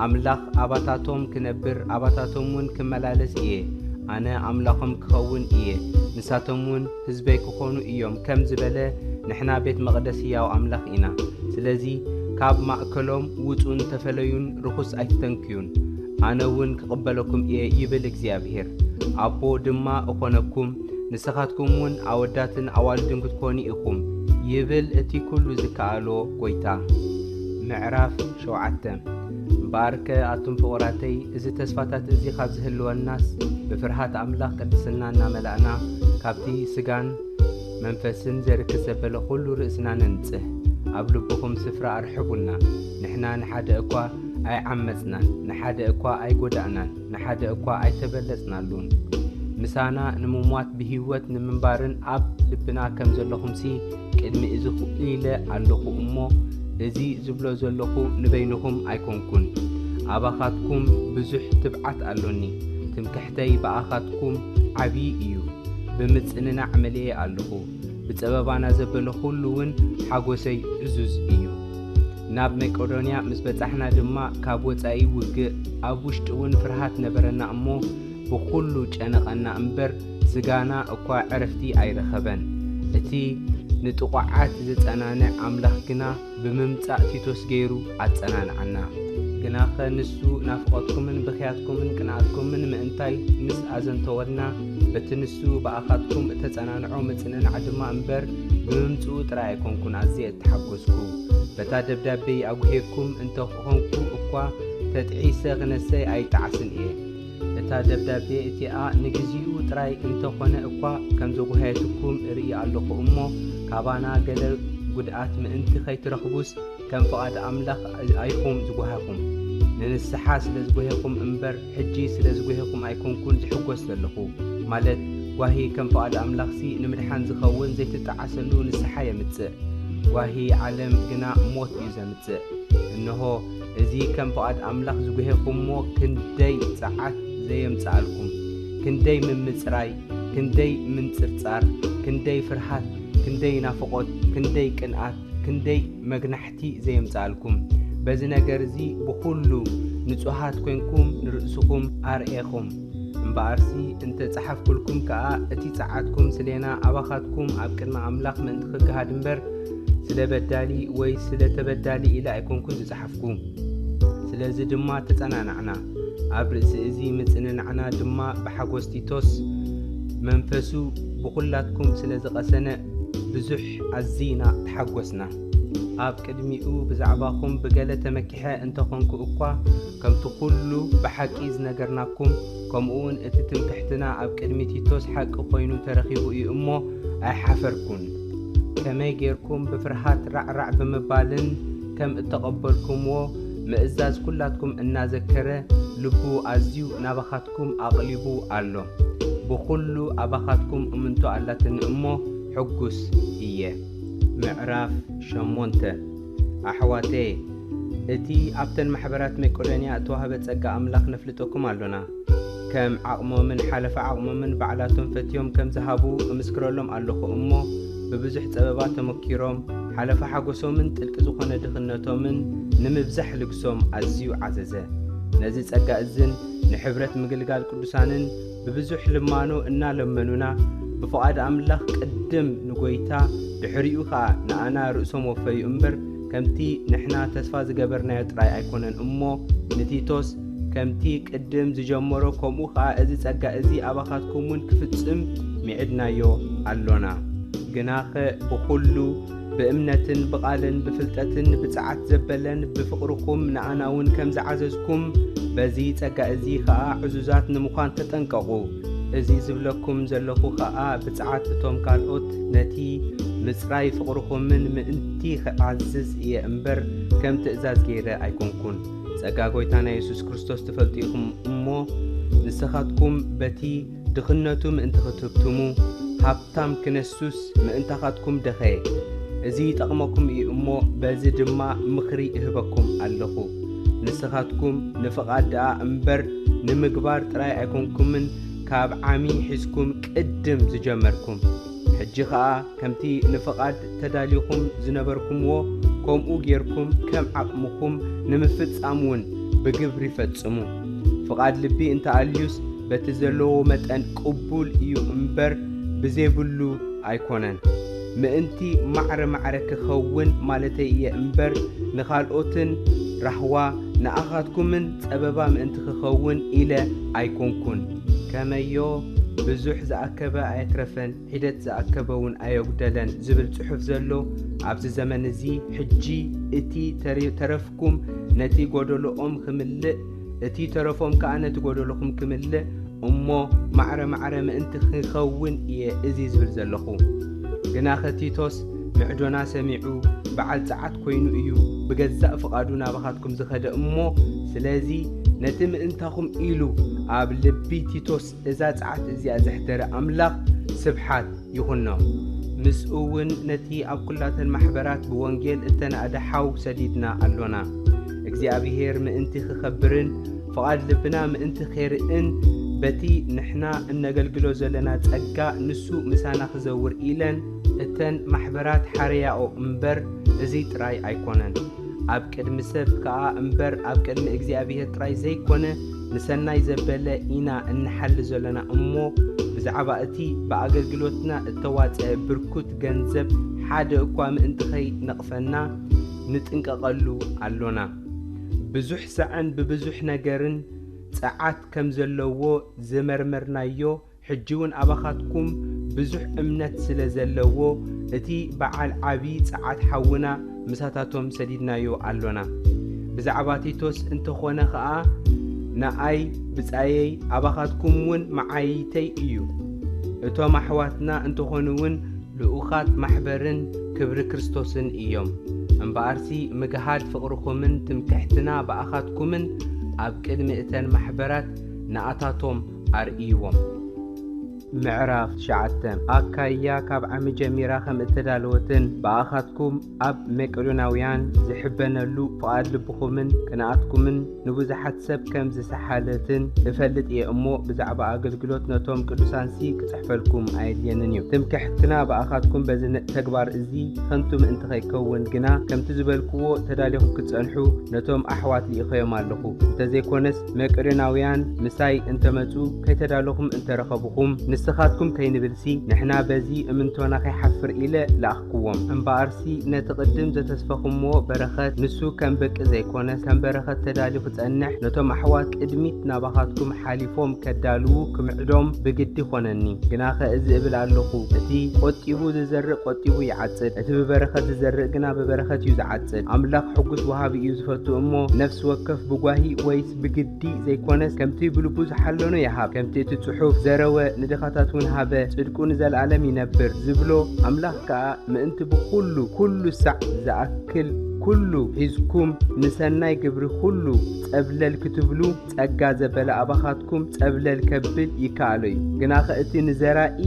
ኣምላኽ ኣባታቶም ክነብር፣ ኣባታቶም እውን ክመላለስ እየ፣ ኣነ ኣምላኾም ክኸውን እየ፣ ንሳቶም እውን ህዝበይ ክኾኑ እዮም ከም ዝበለ፣ ንሕና ቤት መቕደስ ህያው ኣምላኽ ኢና። ስለዚ ካብ ማእከሎም ውጹን ተፈለዩን ርኹስ ኣይትተንክዩን፣ ኣነ እውን ክቕበለኩም እየ ይብል እግዚኣብሄር። ኣቦ ድማ እኾነኩም፣ ንስኻትኩም እውን ኣወዳትን ኣዋልድን ክትኮኑ ኢኹም፣ ይብል እቲ ኩሉ ዝከኣሎ ጐይታ። ምዕራፍ ሸውዓተ። እምበኣርከ ኣቱም ፍቑራተይ፣ እዚ ተስፋታት እዚ ካብ ዝህልወናስ፣ ብፍርሃት ኣምላኽ ቅድስና እናመላእና፣ ካብቲ ስጋን መንፈስን ዘርክስ ዘበለ ኩሉ ርእስና ነንጽህ። ኣብ ልብኹም ስፍራ ኣርሕቡልና። ንሕና ንሓደ እኳ ኣይዓመጽናን፣ ንሓደ እኳ ኣይጎዳእናን፣ ንሓደ እኳ ኣይተበለጽናሉን። ምሳና ንምሟት ብህይወት ንምንባርን ኣብ ልብና ከም ዘለኹምሲ ቅድሚ እዚ ኹ ኢለ ኣለኹ እሞ፣ እዚ ዝብሎ ዘለኹ ንበይንኹም ኣይኮንኩን። ኣባኻትኩም ብዙሕ ትብዓት ኣሎኒ። ትምክሕተይ ብኣኻትኩም ዓብዪ እዩ። ብምጽንናዕ መሊኤ ኣለኹ። ብጸበባና ዘበለ ኹሉ እውን ሓጎሰይ ዕዙዝ እዩ። ናብ መቄዶንያ ምስ በጻሕና ድማ፣ ካብ ወጻኢ ውግእ፣ ኣብ ውሽጢ እውን ፍርሃት ነበረና እሞ፣ ብኹሉ ጨነቐና እምበር፣ ስጋና እኳ ዕረፍቲ ኣይረኸበን። እቲ ንጥቑዓት ዘጸናንዕ ኣምላኽ ግና፣ ብምምጻእ ቲቶስ ገይሩ ኣጸናንዓና። ግናኸ ንሱ ናፍቖትኩምን ብኽያትኩምን ቅንኣትኩምን ምእንታይ ምስ ኣዘንተወልና፣ በቲ ንሱ ብኣኻትኩም እተጸናንዖ ምጽንናዕ ድማ እምበር፣ ብምምጽኡ ጥራይ ኣይኮንኩን ኣዝየ እተሓጎስኩ። በታ ደብዳቤይ ኣጉህየኩም እንተ ኾንኩ እኳ፣ ተጥዒሰ ክነሰይ ኣይጠዓስን እየ። እታ ደብዳቤ እቲኣ ንግዚኡ ጥራይ እንተ ኾነ እኳ ከም ዘጉሃየትኩም እርኢ ኣለኹ እሞ፣ ካባና ገለ ጉድኣት ምእንቲ ኸይትረኽቡስ፣ ከም ፍቓድ ኣምላኽ ኣይኹም ዝጉሃኹም። ንንስሓ ስለ ዝጉሄኹም እምበር፣ ሕጂ ስለ ዝጉሄኹም ኣይኮንኩን ዝሕጎስ ዘለኹ። ማለት፣ ጓሂ ከም ፍቓድ ኣምላኽሲ ንምድሓን ዝኸውን ዘይትጠዓሰሉ ንስሓ የምጽእ። ጓሂ ዓለም ግና ሞት እዩ ዘምጽእ። እንሆ፣ እዚ ከም ፍቓድ ኣምላኽ ዝጉሄኹሞ ክንደይ ጸዓት ዘየምጽኣልኩም፣ ክንደይ ምምጽራይ፣ ክንደይ ምንጽርጻር፣ ክንደይ ፍርሃት፣ ክንደይ ናፍቖት፣ ክንደይ ቅንኣት፣ ክንደይ መግናሕቲ ዘየምጽኣልኩም። በዚ ነገር እዚ ብኹሉ ንጹሃት ኮይንኩም ንርእስኹም ኣርእኹም። እምበኣርሲ እንተ ጸሓፍኩልኩም ከኣ፣ እቲ ጸዓትኩም ስሌና ኣባኻትኩም ኣብ ቅድሚ ኣምላኽ ምእንቲ ክገሃድ እምበር፣ ስለ በዳሊ ወይ ስለ ተበዳሊ ኢለ ኣይኮንኩን ዝጸሓፍኩ። ስለዚ ድማ ተጸናናዕና። ኣብ ርእሲ እዚ ምጽንናዕና ድማ ብሓጎስ ቲቶስ መንፈሱ ብኹላትኩም ስለ ዝቐሰነ ብዙሕ ኣዚና ተሓጎስና። ኣብ ቅድሚኡ ብዛዕባኹም ብገለ ተመኪሐ እንተኾንኩ እኳ፣ ከምቲ ኩሉ ብሓቂ ዝነገርናኩም፣ ከምኡውን እቲ ትምክሕትና ኣብ ቅድሚ ቲቶስ ሓቂ ኮይኑ ተረኺቡ እዩ እሞ ኣይሓፈርኩን። ከመይ ጌርኩም ብፍርሃት ራዕራዕ ብምባልን ከም እተቐበልኩምዎ ምእዛዝ ኩላትኩም እናዘከረ ልቡ ኣዝዩ ናባኻትኩም ኣቕሊቡ ኣሎ። ብኹሉ ኣባኻትኩም እምንቶ ኣላትኒ እሞ ሕጉስ እየ። ምዕራፍ ሸሞንተ። ኣሕዋተየ፣ እቲ ኣብተን ማሕበራት መቄዶንያ እተዋህበ ጸጋ ኣምላኽ ነፍልጠኩም ኣሎና። ከም ዓቕሞምን ሓለፋ ዓቕሞምን ባዕላቶም ፈትዮም ከም ዝሃቡ እምስክረሎም ኣለኹ እሞ፣ ብብዙሕ ጸበባ ተመኪሮም፣ ሓለፋ ሓጎሶምን ጥልቂ ዝኾነ ድኽነቶምን ንምብዛሕ ልግሶም ኣዝዩ ዓዘዘ። ነዚ ጸጋ እዝን ንሕብረት ምግልጋል ቅዱሳንን ብብዙሕ ልማኖ እናለመኑና፣ ብፍቓድ ኣምላኽ ቅድም ንጎይታ፣ ድሕሪኡ ኸኣ ንኣና ርእሶም ወፈዩ እምበር፣ ከምቲ ንሕና ተስፋ ዝገበርናዮ ጥራይ ኣይኮነን እሞ፣ ንቲቶስ ከምቲ ቅድም ዝጀመሮ፣ ከምኡ ኸኣ እዚ ጸጋ እዚ ኣባኻትኩም እውን ክፍጽም ሚዒድናዮ ኣሎና። ግናኸ ብኹሉ ብእምነትን ብቓልን ብፍልጠትን ብጽዓት ዘበለን ብፍቕርኹም ንኣና እውን ከም ዝዓዘዝኩም፣ በዚ ጸጋ እዚ ኸኣ ዕዙዛት ንምዃን ተጠንቀቑ። እዚ ዝብለኩም ዘለኹ ኸኣ ብጽዓት እቶም ካልኦት ነቲ ምጽራይ ፍቕርኹምን ምእንቲ ክዓዝዝ እየ እምበር፣ ከም ትእዛዝ ገይረ ኣይኮንኩን። ጸጋ ጐይታና የሱስ ክርስቶስ ትፈልጡ ኢኹም እሞ፣ ንስኻትኩም በቲ ድኽነቱ ምእንቲ ክትህብትሙ፣ ሃብታም ክነሱስ ምእንታኻትኩም ደኸየ። እዚ ይጠቕመኩም እዩ እሞ፣ በዚ ድማ ምኽሪ እህበኩም ኣለኹ። ንስኻትኩም ንፍቓድ ደኣ እምበር፣ ንምግባር ጥራይ ኣይኮንኩምን፣ ካብ ዓሚ ሒዝኩም ቅድም ዝጀመርኩም። ሕጂ ኸኣ ከምቲ ንፍቓድ ተዳሊኹም ዝነበርኩምዎ፣ ከምኡ ጌርኩም ከም ዓቕምኹም ንምፍጻም እውን ብግብሪ ፈጽሙ። ፍቓድ ልቢ እንተ ኣልዩስ፣ በቲ ዘለዎ መጠን ቅቡል እዩ እምበር፣ ብዘይብሉ ኣይኮነን። ምእንቲ ማዕረ ማዕረ ክኸውን ማለተይ እየ እምበር፣ ንኻልኦትን ራህዋ ንኣኻትኩምን ጸበባ ምእንቲ ክኸውን ኢለ ኣይኮንኩን። ከመዮ፣ ብዙሕ ዝኣከበ ኣየትረፈን፣ ሒደት ዝኣከበ እውን ኣየጉደለን ዝብል ጽሑፍ ዘሎ ኣብዚ ዘመን እዚ፣ ሕጂ እቲ ተረ-፣ ተረፍኩም ነቲ ጐደሎኦም ክምልእ፣ እቲ ተረፎም ከኣ ነቲ ጐደሎኹም ክምልእ፣ እሞ ማዕረ ማዕረ ምእንቲ ክኸውን እየ እዚ ዝብል ዘለኹ። ግናኸ ቲቶስ ምዕዶና ሰሚዑ በዓል ጸዓት ኮይኑ እዩ ብገዛእ ፍቓዱ ናባኻትኩም ዝኸደ እሞ፣ ስለዚ ነቲ ምእንታኹም ኢሉ ኣብ ልቢ ቲቶስ እዛ ጸዓት እዚኣ ዘሕደረ ኣምላኽ ስብሓት ይኹኖ። ምስኡ እውን ነቲ ኣብ ኩላተን ማሕበራት ብወንጌል እተናእደ ሓው ሰዲድና ኣሎና። እግዚኣብሄር ምእንቲ ክኸብርን ፍቓድ ልብና ምእንቲ ኼርእን፣ በቲ ንሕና እነገልግሎ ዘለና ጸጋ ንሱ ምሳና ክዘውር ኢለን እተን ማሕበራት ሓረያኦ እምበር፣ እዚ ጥራይ ኣይኮነን። ኣብ ቅድሚ ሰብ ከኣ እምበር፣ ኣብ ቅድሚ እግዚኣብሄር ጥራይ ዘይኮነ፣ ንሰናይ ዘበለ ኢና እንሓሊ ዘለና እሞ፣ ብዛዕባ እቲ ብኣገልግሎትና እተዋጽአ ብርኩት ገንዘብ ሓደ እኳ ምእንቲ ኸይነቕፈና ንጥንቀቐሉ ኣሎና። ብዙሕ ሳዕን ብብዙሕ ነገርን ጸዓት ከም ዘለዎ ዝመርመርናዮ፣ ሕጂ እውን ኣባኻትኩም ብዙሕ እምነት ስለ ዘለዎ፣ እቲ በዓል ዓቢ ጸዓት ሓውና ምሳታቶም ሰዲድናዮ ኣሎና። ብዛዕባ ቲቶስ እንተኾነ ኸኣ፣ ንኣይ ብጻየይ፣ ኣባኻትኩም እውን መዓይይተይ እዩ። እቶም ኣሕዋትና እንተኾኑ እውን ልኡኻት ማሕበርን ክብሪ ክርስቶስን እዮም። እምበኣርሲ ምግሃድ ፍቕርኹምን ትምክሕትና ብኣኻትኩምን ኣብ ቅድሚ እተን ማሕበራት ንኣታቶም ኣርእይዎም። ምዕራፍ ትሽዓተ። ኣካይያ ካብ ዓሚ ጀሚራ ከም እተዳለወትን ብኣኻትኩም ኣብ መቄዶናውያን ዝሕበነሉ ፍቓድ ልብኹምን ቅንኣትኩምን ንብዙሓት ሰብ ከም ዝሰሓለትን እፈልጥ እየ እሞ፣ ብዛዕባ ኣገልግሎት ነቶም ቅዱሳንሲ ክጽሕፈልኩም ኣየድልየንን እዩ። ትምክሕትና ብኣኻትኩም በዚ ነ-፣ ተግባር እዚ ከንቱ ምእንቲ ከይከውን ግና፣ ከምቲ ዝበልክዎ ተዳሊኹም ክትጸንሑ ነቶም ኣሕዋት ልኢኸዮም ኣለኹ። እንተዘይኮነስ መቄዶናውያን ምሳይ እንተመጹ፣ ከይተዳለኹም እንተረኸብኹም፣ ንስኻትኩም ከይንብልሲ፣ ንሕና በዚ እምንቶና ከይሓፍር ኢለ ለኣኽክዎም። እምበኣርሲ፣ ነቲ ቅድም ዘተስፈኹምዎ በረኸት፣ ንሱ ከም በቂ ዘይኮነስ፣ ከም በረኸት ተዳልዩ ክጸንሕ፣ ነቶም ኣሕዋት ቅድሚት ናባኻትኩም ሓሊፎም ከዳልዉ ክምዕዶም ብግዲ ኾነኒ። ግናኸ እዚ እብል ኣለኹ፣ እቲ ቆጢቡ ዝዘርእ ቆጢቡ ይዓጽድ፣ እቲ ብበረኸት ዝዘርእ ግና ብበረኸት እዩ ዝዓጽድ። ኣምላኽ ሕጉስ ወሃቢ እዩ ዝፈቱ እሞ፣ ነፍሲ ወከፍ ብጓሂ ወይስ ብግዲ ዘይኮነስ፣ ከምቲ ብልቡ ዝሓለኖ ይሃብ። ከምቲ እቲ ጽሑፍ፣ "ዘረወ ንድኻታት እውን ሃበ፣ ጽድቁ ንዘለኣለም ይነብር" ዝብሎ፣ ኣምላኽ ከኣ ምእንቲ ብኹሉ፣ ኩሉ ሳዕ ዝኣክል ኩሉ ሒዝኩም፣ ንሰናይ ግብሪ ኩሉ ጸብለል ክትብሉ፣ ጸጋ ዘበለ ኣባኻትኩም ጸብለል ከብል ይከኣሎ እዩ። ግናኸ እቲ ንዘራኢ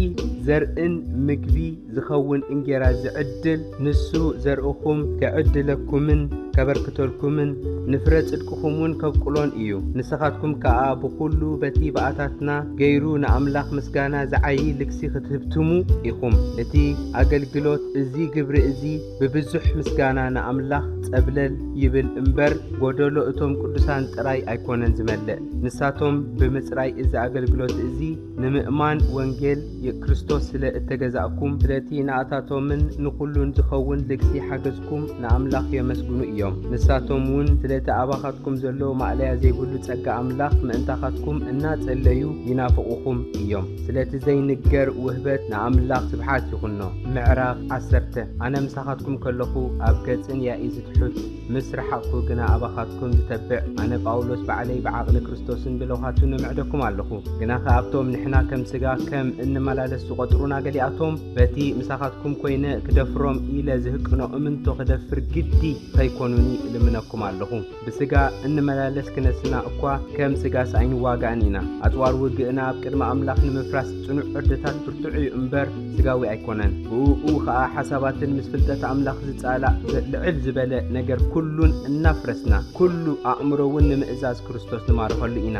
ዘርእን ምግቢ ዝኸውን እንጌራ ዝዕድል፣ ንሱ ዘርእኹም ክዕድለኩምን ከበርክተልኩምን፣ ንፍረ ጽድቅኹም እውን ከብቁሎን እዩ። ንስኻትኩም ከኣ ብኹሉ በቲ ብኣታትና ገይሩ ንኣምላኽ ምስጋና ዝዓዪ ልግሲ ክትህብትሙ ኢኹም። እቲ ኣገልግሎት፣ እዚ ግብሪ እዚ ብብዙሕ ምስጋና ንኣምላኽ ጸብለል ይብል እምበር፣ ጐደሎ እቶም ቅዱሳን ጥራይ ኣይኮነን ዝመልእ። ንሳቶም ብምጽራይ እዚ ኣገልግሎት እዚ ንምእማን ወንጌል የ-፣ ክርስቶስ ስለ እተገዛእኩም፣ ስለቲ ንኣታቶምን ንኹሉን ዝኸውን ልግሲ ሓገዝኩም ንኣምላኽ የመስግኑ እዮም። ንሳቶም እውን ስለቲ ኣባኻትኩም ዘሎ ማእለያ ዘይብሉ ጸጋ ኣምላኽ ምእንታኻትኩም እናጸለዩ ይናፍቑኹም እዮም። ስለቲ ዘይንገር ውህበት ንኣምላኽ ስብሓት ይኹኖ። ምዕራፍ ዓሰርተ። ኣነ ምሳኻትኩም ከለኹ ኣብ ገጽን ያኢ ዝትሑት፣ ምስ ረሓቕኩ ግና ኣባኻትኩም ዝተብዕ፣ ኣነ ጳውሎስ ባዕለይ ብዓቕሊ ክርስቶስን ብለውሃቱን እምዕደኩም ኣለኹ። ግናኸ ኣብቶም ንሕና ከም ስጋ ከም እንመላለስ ዝቖጽሩና ገሊኣቶም፣ በቲ ምሳኻትኩም ኮይነ ክደፍሮም ኢለ ዝህቅኖ እምንቶ ክደፍር ግዲ ከይኮኑኒ እልምነኩም ኣለኹ። ብስጋ እንመላለስ ክነስና እኳ ከም ስጋስ ኣይንዋጋእን ኢና። ኣጽዋር ውግእና ኣብ ቅድሚ ኣምላኽ ንምፍራስ ጽኑዕ ዕርድታት ብርቱዕ እዩ እምበር ስጋዊ ኣይኮነን። ብእኡ ኸኣ ሓሳባትን ምስ ፍልጠት ኣምላኽ ዝጻላእ ዘ-፣ ልዕል ዝበለ ነገር ኩሉን እናፍረስና፣ ኩሉ ኣእምሮ እውን ንምእዛዝ ክርስቶስ ንማርኸሉ ኢና።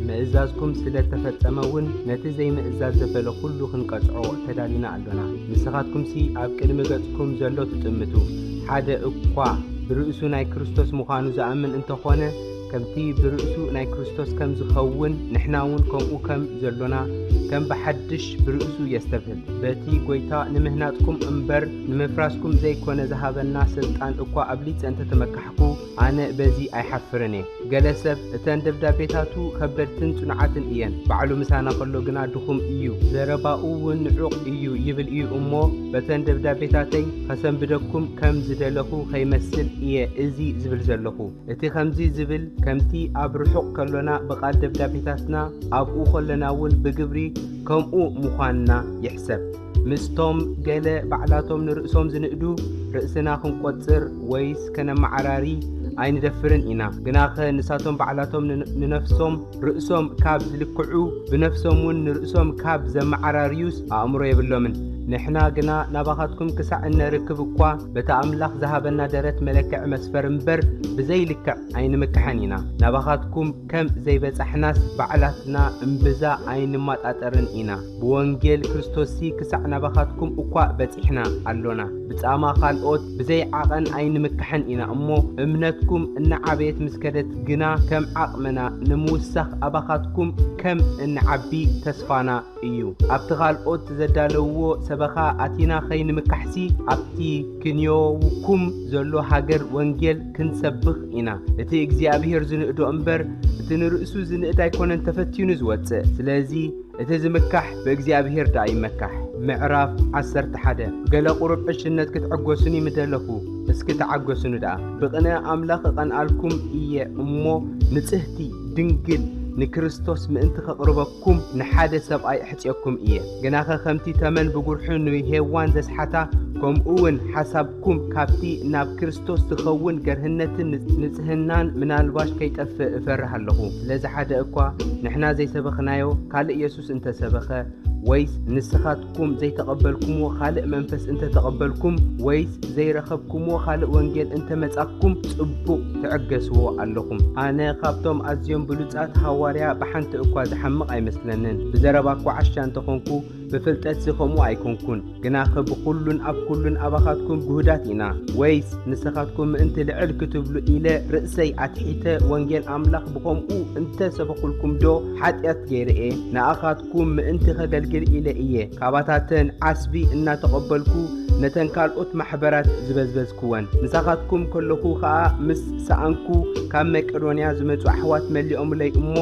ምእዛዝኩም ስለ ተፈጸመ እውን ነቲ ዘይምእዛዝ ዘበለ ኩሉ ክንቀጽዖ ተዳሊና ኣሎና። ንስኻትኩምሲ ኣብ ቅድሚ ገጽኩም ዘሎ ትጥምቱ። ሓደ እኳ ብርእሱ ናይ ክርስቶስ ምዃኑ ዝኣምን እንተኾነ፣ ከምቲ ብርእሱ ናይ ክርስቶስ ከም ዝኸውን፣ ንሕና እውን ከምኡ ከም ዘሎና፣ ከም ብሓድሽ ብርእሱ የስተብህል። በቲ ጐይታ ንምህናጽኩም እምበር ንምፍራስኩም ዘይኮነ ዝሃበና ስልጣን እኳ ኣብሊጸ እንተ ተመካሕኩ፣ ኣነ በዚ ኣይሓፍርን እየ። ገለ ሰብ፣ "እተን ደብዳቤታቱ ከበድትን ጽኑዓትን እየን፣ ባዕሉ ምሳና ከሎ ግና ድኹም እዩ፣ ዘረባኡ እውን ንዑቕ እዩ" ይብል እዩ እሞ፣ በተን ደብዳቤታተይ ከሰንብደኩም ከም ዝደለኹ ከይመስል እየ እዚ ዝብል ዘለኹ። እቲ ከምዚ ዝብል፣ ከምቲ ኣብ ርሑቕ ከሎና ብቓል ደብዳቤታትና፣ ኣብኡ ከሎና እውን ብግብሪ ከምኡ ምዃንና ይሕሰብ። ምስቶም ገለ ባዕላቶም ንርእሶም ዝንእዱ፣ ርእስና ክንቆጽር ወይስ ከነመዓራሪ ኣይንደፍርን ኢና። ግናኸ ንሳቶም ባዕላቶም ን-፣ ንነፍሶም ርእሶም ካብ ዝልክዑ፣ ብነፍሶም እውን ንርእሶም ካብ ዘመዓራርዩስ ኣእምሮ የብሎምን። ንሕና ግና ናባኻትኩም ክሳዕ እነርክብ እኳ፣ በቲ ኣምላኽ ዝሃበና ደረት መለክዒ መስፈር እምበር፣ ብዘይልክዕ ኣይንምክሐን ኢና። ናባኻትኩም ከም ዘይበጻሕናስ፣ ባዕላትና እምብዛ ኣይንመጣጠርን ኢና። ብወንጌል ክርስቶስሲ ክሳዕ ናባኻትኩም እኳ በጺሕና ኣሎና። ብጻማ ካልኦት ብዘይ ዓቐን ኣይንምካሕን ኢና እሞ፣ እምነትኩም እናዓበየት ምስ ከደት ግና፣ ከም ዓቕምና ንምውሳኽ ኣባኻትኩም ከም እንዓቢ ተስፋና እዩ። ኣብቲ ካልኦት ዘዳለውዎ ሰበኻ ኣቲና ኸይንምካሕሲ፣ ኣብቲ ክንዮውኩም ዘሎ ሃገር ወንጌል ክንሰብኽ ኢና። እቲ እግዚኣብሄር ዝንእዶ እምበር፣ እቲ ንርእሱ ዝንእድ ኣይኮነን ተፈቲኑ ዝወጽእ። ስለዚ፣ እቲ ዝምካሕ ብእግዚኣብሄር ደኣ ይመካሕ። ምዕራፍ ዓሰርተ ሓደ። ገለ ቁሩብ ዕሽነት ክትዕገሱኒ ምደለኹ፣ እስኪ ተዓገሱኒ ደኣ። ብቕነ ኣምላኽ እቐንኣልኩም እየ እሞ፣ ንጽህቲ ድንግል ንክርስቶስ ምእንቲ ከቕርበኩም ንሓደ ሰብኣይ ኣሕጽየኩም እየ። ግናኸ ከምቲ ተመን ብጉርሑ ንሄዋን ዘስሓታ፣ ከምኡ እውን ሓሳብኩም ካብቲ ናብ ክርስቶስ ዝኸውን ገርህነትን ንጽህናን ምናልባሽ ከይጠፍእ እፈርህ ኣለኹ። ስለዚ ሓደ እኳ ንሕና ዘይሰበኽናዮ ካልእ የሱስ እንተሰበኸ፣ ወይስ ንስኻትኩም ዘይተቐበልኩምዎ ካልእ መንፈስ እንተተቐበልኩም፣ ወይስ ዘይረኸብኩምዎ ካልእ ወንጌል እንተመጻኩም፣ ጽቡቕ ትዕገስዎ ኣለኹም። ኣነ ካብቶም ኣዝዮም ብሉጻት ሃዋርያ ብሓንቲ እኳ ዝሓምቕ ኣይመስለንን። ብዘረባ እኳ ዓሻ እንተኾንኩ፣ ብፍልጠትሲ ከምኡ ኣይኮንኩን። ግናኸ ብኹሉን ኣብ ኩሉን ኣባኻትኩም ግሁዳት ኢና። ወይስ ንስኻትኩም ምእንቲ ልዕል ክትብሉ ኢለ ርእሰይ ኣትሒተ ወንጌል ኣምላኽ ብኸምኡ እንተ ሰበኹልኩምዶ ሓጢኣት ገይረ እየ? ንኣኻትኩም ምእንቲ ከገልግል ኢለ እየ ካባታተን ዓስቢ እናተቐበልኩ ነተን ካልኦት ማሕበራት ዝበዝበዝክወን። ምሳኻትኩም ከለኹ ኸኣ ምስ ሰኣንኩ ካብ መቄዶንያ ዝመጹ ኣሕዋት መሊኦምለይ እሞ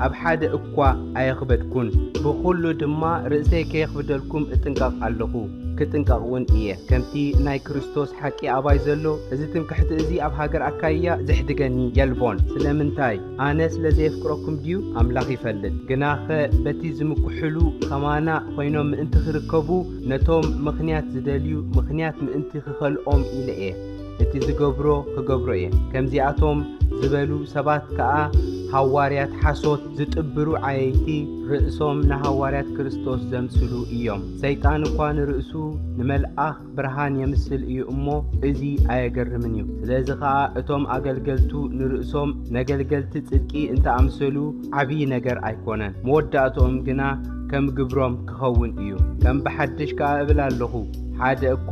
ኣብ ሓደ እኳ ኣየኽበድኩን። ብኹሉ ድማ ርእሰይ ከየኽብደልኩም እጥንቀቕ ኣለኹ፣ ክጥንቀቕ እውን እየ። ከምቲ ናይ ክርስቶስ ሓቂ ኣባይ ዘሎ፣ እዚ ትምክሕቲ እዚ ኣብ ሃገር ኣካይያ ዘሕድገኒ የልቦን። ስለምንታይ? ኣነ ስለ ዘየፍቅረኩም ድዩ? ኣምላኽ ይፈልጥ። ግናኸ በቲ ዝምክሕሉ ከማና ኮይኖም ምእንቲ ክርከቡ፣ ነቶም ምኽንያት ዝደልዩ ምኽንያት ምእንቲ ክኸልኦም ኢለ እየ። እቲ ዝገብሮ ክገብሮ እየ። ከምዚኣቶም ዝበሉ ሰባት ከኣ ሃዋርያት ሓሶት ዝጥብሩ ዓየይቲ፣ ርእሶም ንሃዋርያት ክርስቶስ ዘምስሉ እዮም። ሰይጣን እኳ ንርእሱ ንመልኣኽ ብርሃን የምስል እዩ እሞ፣ እዚ ኣየገርምን እዩ። ስለዚ ኸኣ እቶም ኣገልገልቱ ንርእሶም ነገልገልቲ ጽድቂ እንተኣምሰሉ ዓብዪ ነገር ኣይኮነን። መወዳእትኦም ግና ከም ግብሮም ክኸውን እዩ። ከም ብሓድሽ ከኣ እብል ኣለኹ፣ ሓደ እኳ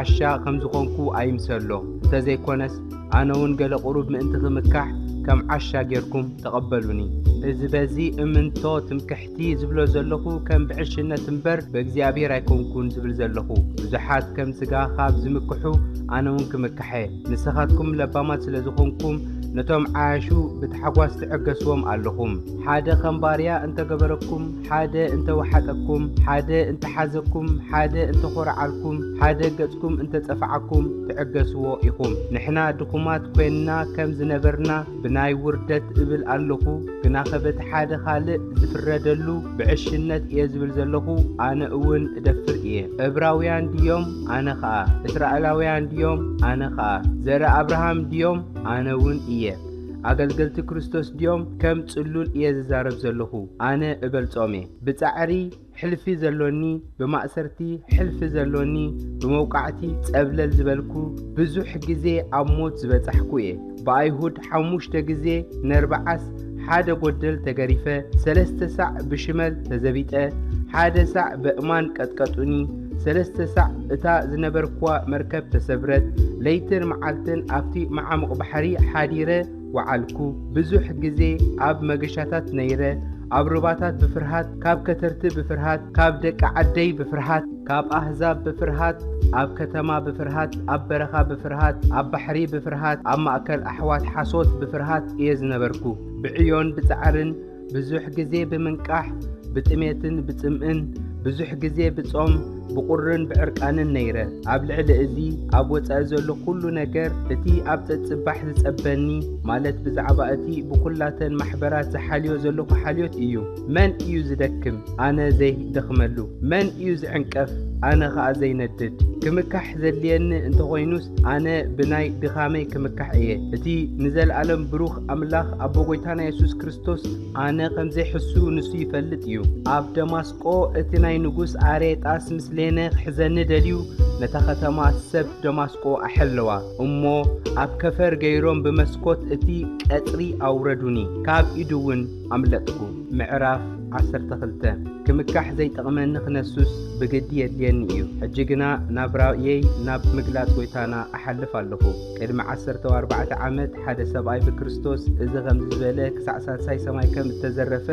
ዓሻ ከም ዝኾንኩ ኣይምሰሎ። እንተዘይኮነስ፣ ኣነ እውን ገለ ቁሩብ ምእንቲ ክምካሕ ከም ዓሻ ጌርኩም ተቐበሉኒ። እዚ በዚ እምንቶ ትምክሕቲ ዝብሎ ዘለኹ ከም ብዕሽነት እምበር ብእግዚኣብሔር ኣይኮንኩን ዝብል ዘለኹ። ብዙሓት ከም ስጋ ካብ ዝምክሑ ኣነ እውን ክምካሐ። ንስኻትኩም ለባማት ስለ ዝኾንኩም ነቶም ዓያሹ ብታሕጓስ ትዕገስዎም ኣለኹም። ሓደ ከም ባርያ እንተገበረኩም፣ ሓደ እንተወሓጠኩም፣ ሓደ እንተሓዘኩም፣ ሓደ እንተኾርዓልኩም፣ ሓደ ገጽኩም እንተጸፍዓኩም ትዕገስዎ ኢኹም። ንሕና ድኹማት ኮይንና ከም ዝነበርና ብናይ ውርደት እብል ኣለኹ፣ ግናኸ በቲ ሓደ ካልእ ዝፍረደሉ ብዕሽነት እየ ዝብል ዘለኹ፣ ኣነ እውን እደፍር እየ። ዕብራውያን ድዮም? ኣነ ኸኣ። እስራኤላውያን ድዮም? ኣነ ኸኣ። ዘርኢ ኣብርሃም ድዮም? ኣነ እውን እየ። ኣገልገልቲ ክርስቶስ ድዮም? ከም ጽሉል እየ ዝዛረብ ዘለኹ፣ ኣነ እበልጾም እየ። ብጻዕሪ ሕልፊ ዘሎኒ፣ ብማእሰርቲ ሕልፊ ዘሎኒ፣ ብመውቃዕቲ ጸብለል ዝበልኩ፣ ብዙሕ ግዜ ኣብ ሞት ዝበጻሕኩ እየ። ብኣይሁድ ሓሙሽተ ግዜ ነርብዓስ ሓደ ጎደል ተገሪፈ፣ ሰለስተ ሳዕ ብሽመል ተዘቢጠ፣ ሓደ ሳዕ በእማን ቀጥቀጡኒ፣ ሰለስተ ሳዕ እታ ዝነበርኩዋ መርከብ ተሰብረት፣ ለይትን መዓልትን ኣብቲ መዓሙቕ ባሕሪ ሓዲረ ወዓልኩ። ብዙሕ ግዜ ኣብ መገሻታት ነይረ፣ ኣብ ሩባታት ብፍርሃት፣ ካብ ከተርቲ ብፍርሃት፣ ካብ ደቂ ዓደይ ብፍርሃት፣ ካብ ኣህዛብ ብፍርሃት፣ ኣብ ከተማ ብፍርሃት፣ ኣብ በረኻ ብፍርሃት፣ ኣብ ባሕሪ ብፍርሃት፣ ኣብ ማእከል ኣሕዋት ሓሶት ብፍርሃት እየ ዝነበርኩ። ብዕዮን ብጻዕርን፣ ብዙሕ ግዜ ብምንቃሕ፣ ብጥሜትን ብጽምእን፣ ብዙሕ ግዜ ብጾም፣ ብቑርን ብዕርቃንን ነይረ። ኣብ ልዕሊ እዚ፣ ኣብ ወጻኢ ዘሎ ኩሉ ነገር፣ እቲ ኣብ ጸጽባሕ ዝጸበኒ፣ ማለት ብዛዕባ እቲ ብኹላተን ማሕበራት ዝሓልዮ ዘለኹ ሓልዮት እዩ። መን እዩ ዝደክም? ኣነ ዘይደኽመሉ? መን እዩ ዝዕንቀፍ? ኣነ ኸኣ ዘይነድድ? ክምካሕ ዘድልየኒ እንተኾይኑስ፣ ኣነ ብናይ ድኻመይ ክምካሕ እየ። እቲ ንዘለኣለም ብሩኽ ኣምላኽ ኣቦ ጐይታና የሱስ ክርስቶስ፣ ኣነ ከም ዘይሕሱ ንሱ ይፈልጥ እዩ። ኣብ ደማስቆ እቲ ናይ ንጉስ ኣሬጣስ ምስሌነ ክሕዘኒ ደልዩ፣ ነታ ከተማ ሰብ ደማስቆ ኣሐለዋ። እሞ ኣብ ከፈር ገይሮም ብመስኮት እቲ ቀጽሪ ኣውረዱኒ፣ ካብ ኢዱ እውን ኣምለጥኩ። ምዕራፍ ዓሰርተ ክልተ። ክምካሕ ዘይጠቕመኒ ክነሱስ ብግዲ የድልየኒ እዩ። ሕጂ ግና ናብራየይ ናብ ምግላጽ ጐይታና እሓልፍ ኣለኹ። ቅድሚ ዓሰርተ ኣርባዕተ ዓመት ሓደ ሰብኣይ ብክርስቶስ፣ እዚ ኸምዚ ዝበለ ክሳዕ ሳልሳይ ሰማይ ከም እተዘረፈ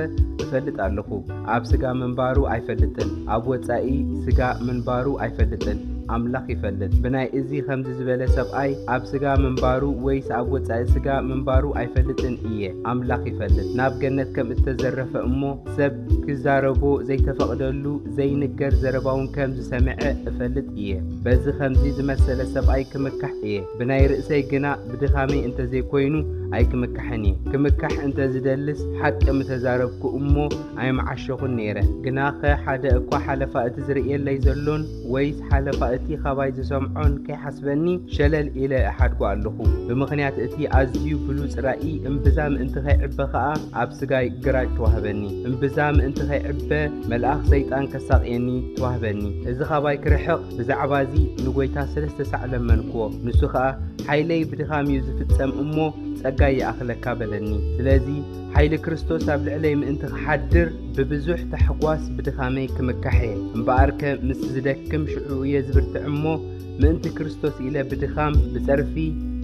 እፈልጥ ኣለኹ። ኣብ ስጋ ምንባሩ ኣይፈልጥን፣ ኣብ ወጻኢ ስጋ ምንባሩ ኣይፈልጥን፣ ኣምላኽ ይፈልጥ። ብናይ እዚ ኸምዚ ዝበለ ሰብኣይ ኣብ ስጋ ምንባሩ ወይስ ኣብ ወጻኢ ስጋ ምንባሩ ኣይፈልጥን እየ፣ ኣምላኽ ይፈልጥ። ናብ ገነት ከም እተዘረፈ እሞ ሰብ ክዛረቦ ዘይተፈቕደሉ ዘይንገር ዘረባውን ከም ዝሰምዐ እፈልጥ እየ። በዚ ኸምዚ ዝመሰለ ሰብኣይ ክምካሕ እየ። ብናይ ርእሰይ ግና ብድኻመይ እንተዘይኮይኑ ኣይክምካሕን እየ። ክምካሕ እንተ ዝደልስ ሓቂ ምተዛረብኩ እሞ ኣይምዓሸኹን ነይረ። ግናኸ ሓደ እኳ ሓለፋ እቲ ዝርእየለይ ዘሎን ወይስ ሓለፋ እቲ ኻባይ ዝሰምዖን ከይሓስበኒ ሸለል ኢለ እሓድጎ ኣለኹ። ብምኽንያት እቲ ኣዝዩ ብሉጽ ራእይ እምብዛ ምእንቲ ኸይዕበ ኸኣ ኣብ ስጋይ ግራጭ ተዋህበኒ። እምብዛ ምእንቲ ኸይዕበ መልኣኽ ሰይጣን ከሳቕየኒ ተዋህበኒ። እዚ ኻባይ ክርሕቕ ብዛዕባ እዚ ንጐይታ ሰለስተ ሳዕ ለመንክዎ። ንሱ ኸኣ ሓይለይ ብድኻም እዩ ዝፍጸም እሞ ጸጋይ ይኣኽለካ በለኒ። ስለዚ ሓይሊ ክርስቶስ ኣብ ልዕለይ ምእንቲ ክሓድር ብብዙሕ ታሕጓስ ብድኻመይ ክምካሕ እየ። እምበኣርከ ምስ ዝደክም ሽዑ እየ ዝብርትዕ እሞ ምእንቲ ክርስቶስ ኢለ ብድኻም፣ ብጸርፊ፣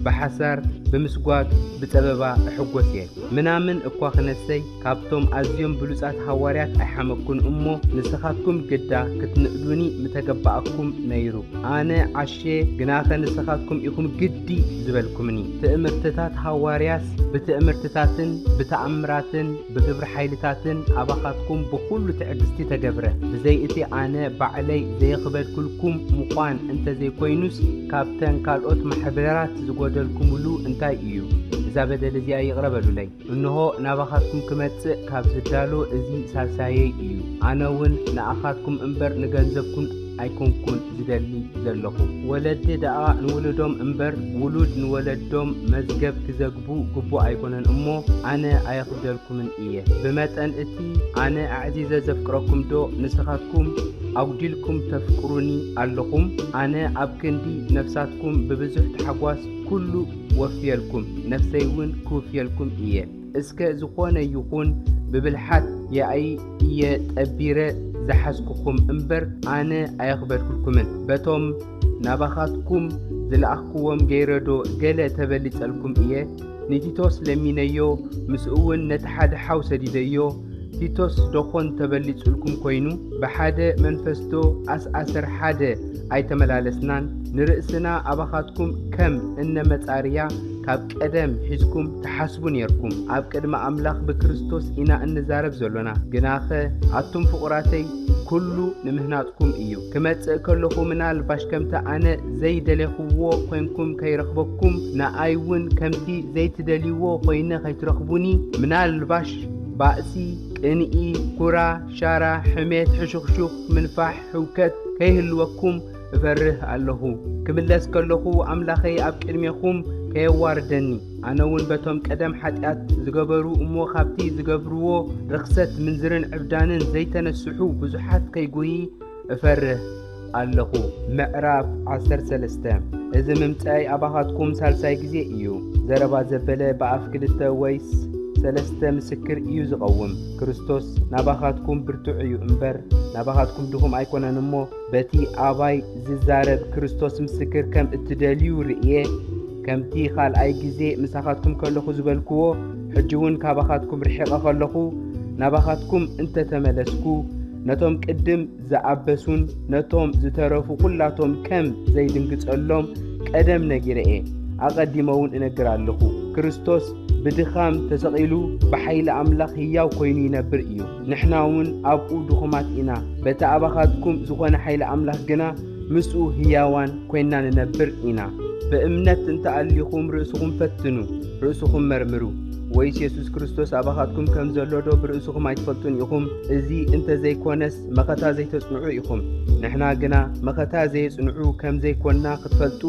ብሓሳር፣ ብምስጓግ፣ ብጸበባ እሕጎስ እየ። ምናምን እኳ ክነሰይ፣ ካብቶም ኣዝዮም ብሉጻት ሃዋርያት ኣይሓመኩን እሞ፣ ንስኻትኩም ግዳ ክትንእዱኒ ምተገባኣኩም ነይሩ። ኣነ ዓሼ፣ ግናኸ ንስኻትኩም ኢኹም ግዲ ዝበልኩምኒ። ትእምርትታት ሃዋርያስ ብትእምርትታትን ብተኣምራትን ብግብሪ ሓይልታትን ኣባኻትኩም ብኹሉ ትዕግስቲ ተገብረ። ብዘይ እቲ ኣነ ባዕለይ ዘየኽበድኩልኩም ምዃን እንተዘይኮይኑስ፣ ካብተን ካልኦት ማሕበራት ዝጎደልኩምሉ እንታይ እዩ? እዛ በደል እዚኣ ይቕረ በሉለይ። እንሆ ናባኻትኩም ክመጽእ ካብ ዝዳሎ እዚ ሳልሳየይ እዩ። ኣነ እውን ንኣኻትኩም እምበር ንገንዘብኩም ኣይኮንኩን ዝደሊ ዘለኹ። ወለዲ ደኣ ንውሉዶም እምበር፣ ውሉድ ንወለዶም መዝገብ ክዘግቡ ግቡእ ኣይኮነን እሞ፣ ኣነ ኣየኽብደልኩምን እየ። ብመጠን እቲ ኣነ ኣዕዚዘ ዘፍቅረኩም ዶ ንስኻትኩም ኣጉዲልኩም ተፍቅሩኒ ኣለኹም? ኣነ ኣብ ክንዲ ነፍሳትኩም ብብዙሕ ታሕጓስ ኩሉ ወፍየልኩም፣ ነፍሰይ እውን ክውፍየልኩም እየ። እስከ ዝኾነ ይኹን ብብልሓት ያኢ እየ ጠቢረ ዝሓዝኩኹም እምበር፣ ኣነ ኣየኽበድኩልኩምን። በቶም ናባኻትኩም ዝለኣኽኩዎም ገይረ ዶ ገለ ተበሊጸልኩም እየ? ንቲቶስ ለሚነዮ፣ ምስኡ እውን ነቲ ሓደ ሓው ሰዲደዮ። ቲቶስ ዶኾን ተበሊጹልኩም ኮይኑ? ብሓደ መንፈስዶ ኣስኣሰር ሓደ ኣይተመላለስናን? ንርእስና ኣባኻትኩም ከም እነ መጻርያ ካብ ቀደም ሒዝኩም ትሓስቡ ኔርኩም። ኣብ ቅድሚ ኣምላኽ ብክርስቶስ ኢና እንዛረብ ዘሎና። ግናኸ ኣቱም ፍቑራተይ፣ ኩሉ ንምህናጽኩም እዩ። ክመጽእ ከለኹ ምናልባሽ ከምቲ ኣነ ዘይደሌኽዎ ኮይንኩም ከይረኽበኩም፣ ንኣይ እውን ከምቲ ዘይትደልይዎ ኮይነ ከይትረኽቡኒ፣ ምናልባሽ ባእሲ፣ ቅንኢ፣ ኩራ፣ ሻራ፣ ሕሜት፣ ሕሹኽሹኽ፣ ምንፋሕ፣ ህውከት ከይህልወኩም እፈርህ ኣለኹ። ክምለስ ከለኹ ኣምላኸይ ኣብ ቅድሜኹም ከየዋርደኒ፣ ኣነ እውን በቶም ቀደም ሓጢኣት ዝገበሩ እሞ ካብቲ ዝገብርዎ ርኽሰት ምንዝርን ዕብዳንን ዘይተነስሑ ብዙሓት ከይጉሂ እፈርህ ኣለኹ። ምዕራፍ ዓሰርተ ሰለስተ። እዚ ምምጻይ ኣባኻትኩም ሳልሳይ ግዜ እዩ። ዘረባ ዘበለ ብኣፍ ክልተ ወይስ ሰለስተ ምስክር እዩ ዝቐውም። ክርስቶስ ናባኻትኩም ብርቱዕ እዩ እምበር፣ ናባኻትኩም ድኹም ኣይኮነን እሞ፣ በቲ ኣባይ ዝዛረብ ክርስቶስ ምስክር ከም እትደልዩ ርእየ፣ ከምቲ ካልኣይ ግዜ ምሳኻትኩም ከለኹ ዝበልክዎ፣ ሕጂ እውን ካባኻትኩም ርሒቐ ከለኹ፣ ናባኻትኩም እንተተመለስኩ፣ ነቶም ቅድም ዝኣበሱን ነቶም ዝተረፉ ኩላቶም ከም ዘይድንግጸሎም ቀደም ነጊረ እየ፣ ኣቐዲመ እውን እነግር ኣለኹ። ክርስቶስ ብድኻም ተሰቒሉ ብሓይሊ ኣምላኽ ህያው ኮይኑ ይነብር እዩ። ንሕና እውን ኣብኡ ድኹማት ኢና፣ በቲ ኣባኻትኩም ዝኾነ ሓይሊ ኣምላኽ ግና ምስኡ ህያዋን ኮይንና ንነብር ኢና። ብእምነት እንተኣሊኹም ርእስኹም ፈትኑ፣ ርእስኹም መርምሩ። ወይስ የሱስ ክርስቶስ ኣባኻትኩም ከም ዘሎ ዶ ብርእስኹም ኣይትፈልጡን ኢኹም? እዚ እንተዘይኮነስ መኸታ ዘይተጽንዑ ኢኹም። ንሕና ግና መኸታ ዘየጽንዑ ከም ዘይኮንና ክትፈልጡ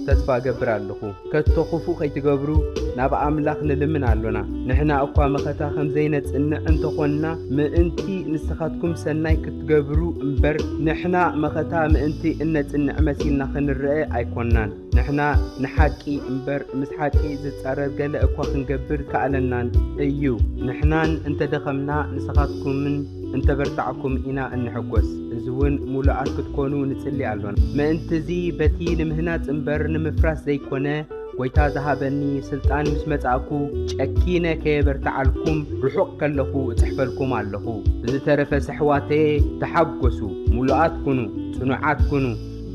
ተስፋ እገብር ኣለኹ። ከቶ ክፉእ ከይትገብሩ ናብ ኣምላኽ ንልምን ኣሎና። ንሕና እኳ መኸታ ከም ዘይነጽንዕ እንተኾንና፣ ምእንቲ ንስኻትኩም ሰናይ ክትገብሩ እምበር፣ ንሕና መኸታ ምእንቲ እነጽንዕ መሲልና ክንረአ ኣይኮንናን። ንሕና ንሓቂ እምበር፣ ምስ ሓቂ ዝጻረር ገለ እኳ ክንገብር ከኣለናን እዩ። ንሕናን እንተደኸምና፣ ንስኻትኩምን እንተበርታዕኩም ኢና እንሕጎስ። እዚ እውን ምሉኣት ክትኮኑ ንጽሊ ኣሎና። ምእንትዚ በቲ ንምህናጽ እምበር ንምፍራስ ዘይኮነ፣ ጐይታ ዝሃበኒ ስልጣን ምስ መጻእኩ፣ ጨኪነ ከየበርትዓልኩም ርሑቕ ከለኹ እጽሕፈልኩም ኣለኹ። ብዝተረፈ ኣሕዋተየ፣ ተሓጎሱ፣ ምሉኣት ኩኑ፣ ጽኑዓት ኩኑ፣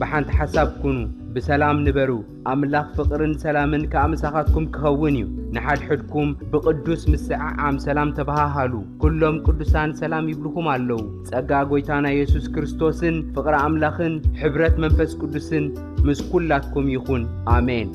ብሓንቲ ሓሳብ ኩኑ፣ ብሰላም ንበሩ። ኣምላኽ ፍቕርን ሰላምን ከኣ ምሳኻትኩም ክኸውን እዩ። ንሓድሕድኩም ብቕዱስ ምስዕዓም ሰላም ተበሃሃሉ። ኩሎም ቅዱሳን ሰላም ይብልኹም ኣለዉ። ጸጋ ጐይታና የሱስ ክርስቶስን ፍቕሪ ኣምላኽን ሕብረት መንፈስ ቅዱስን ምስ ኩላትኩም ይኹን። ኣሜን።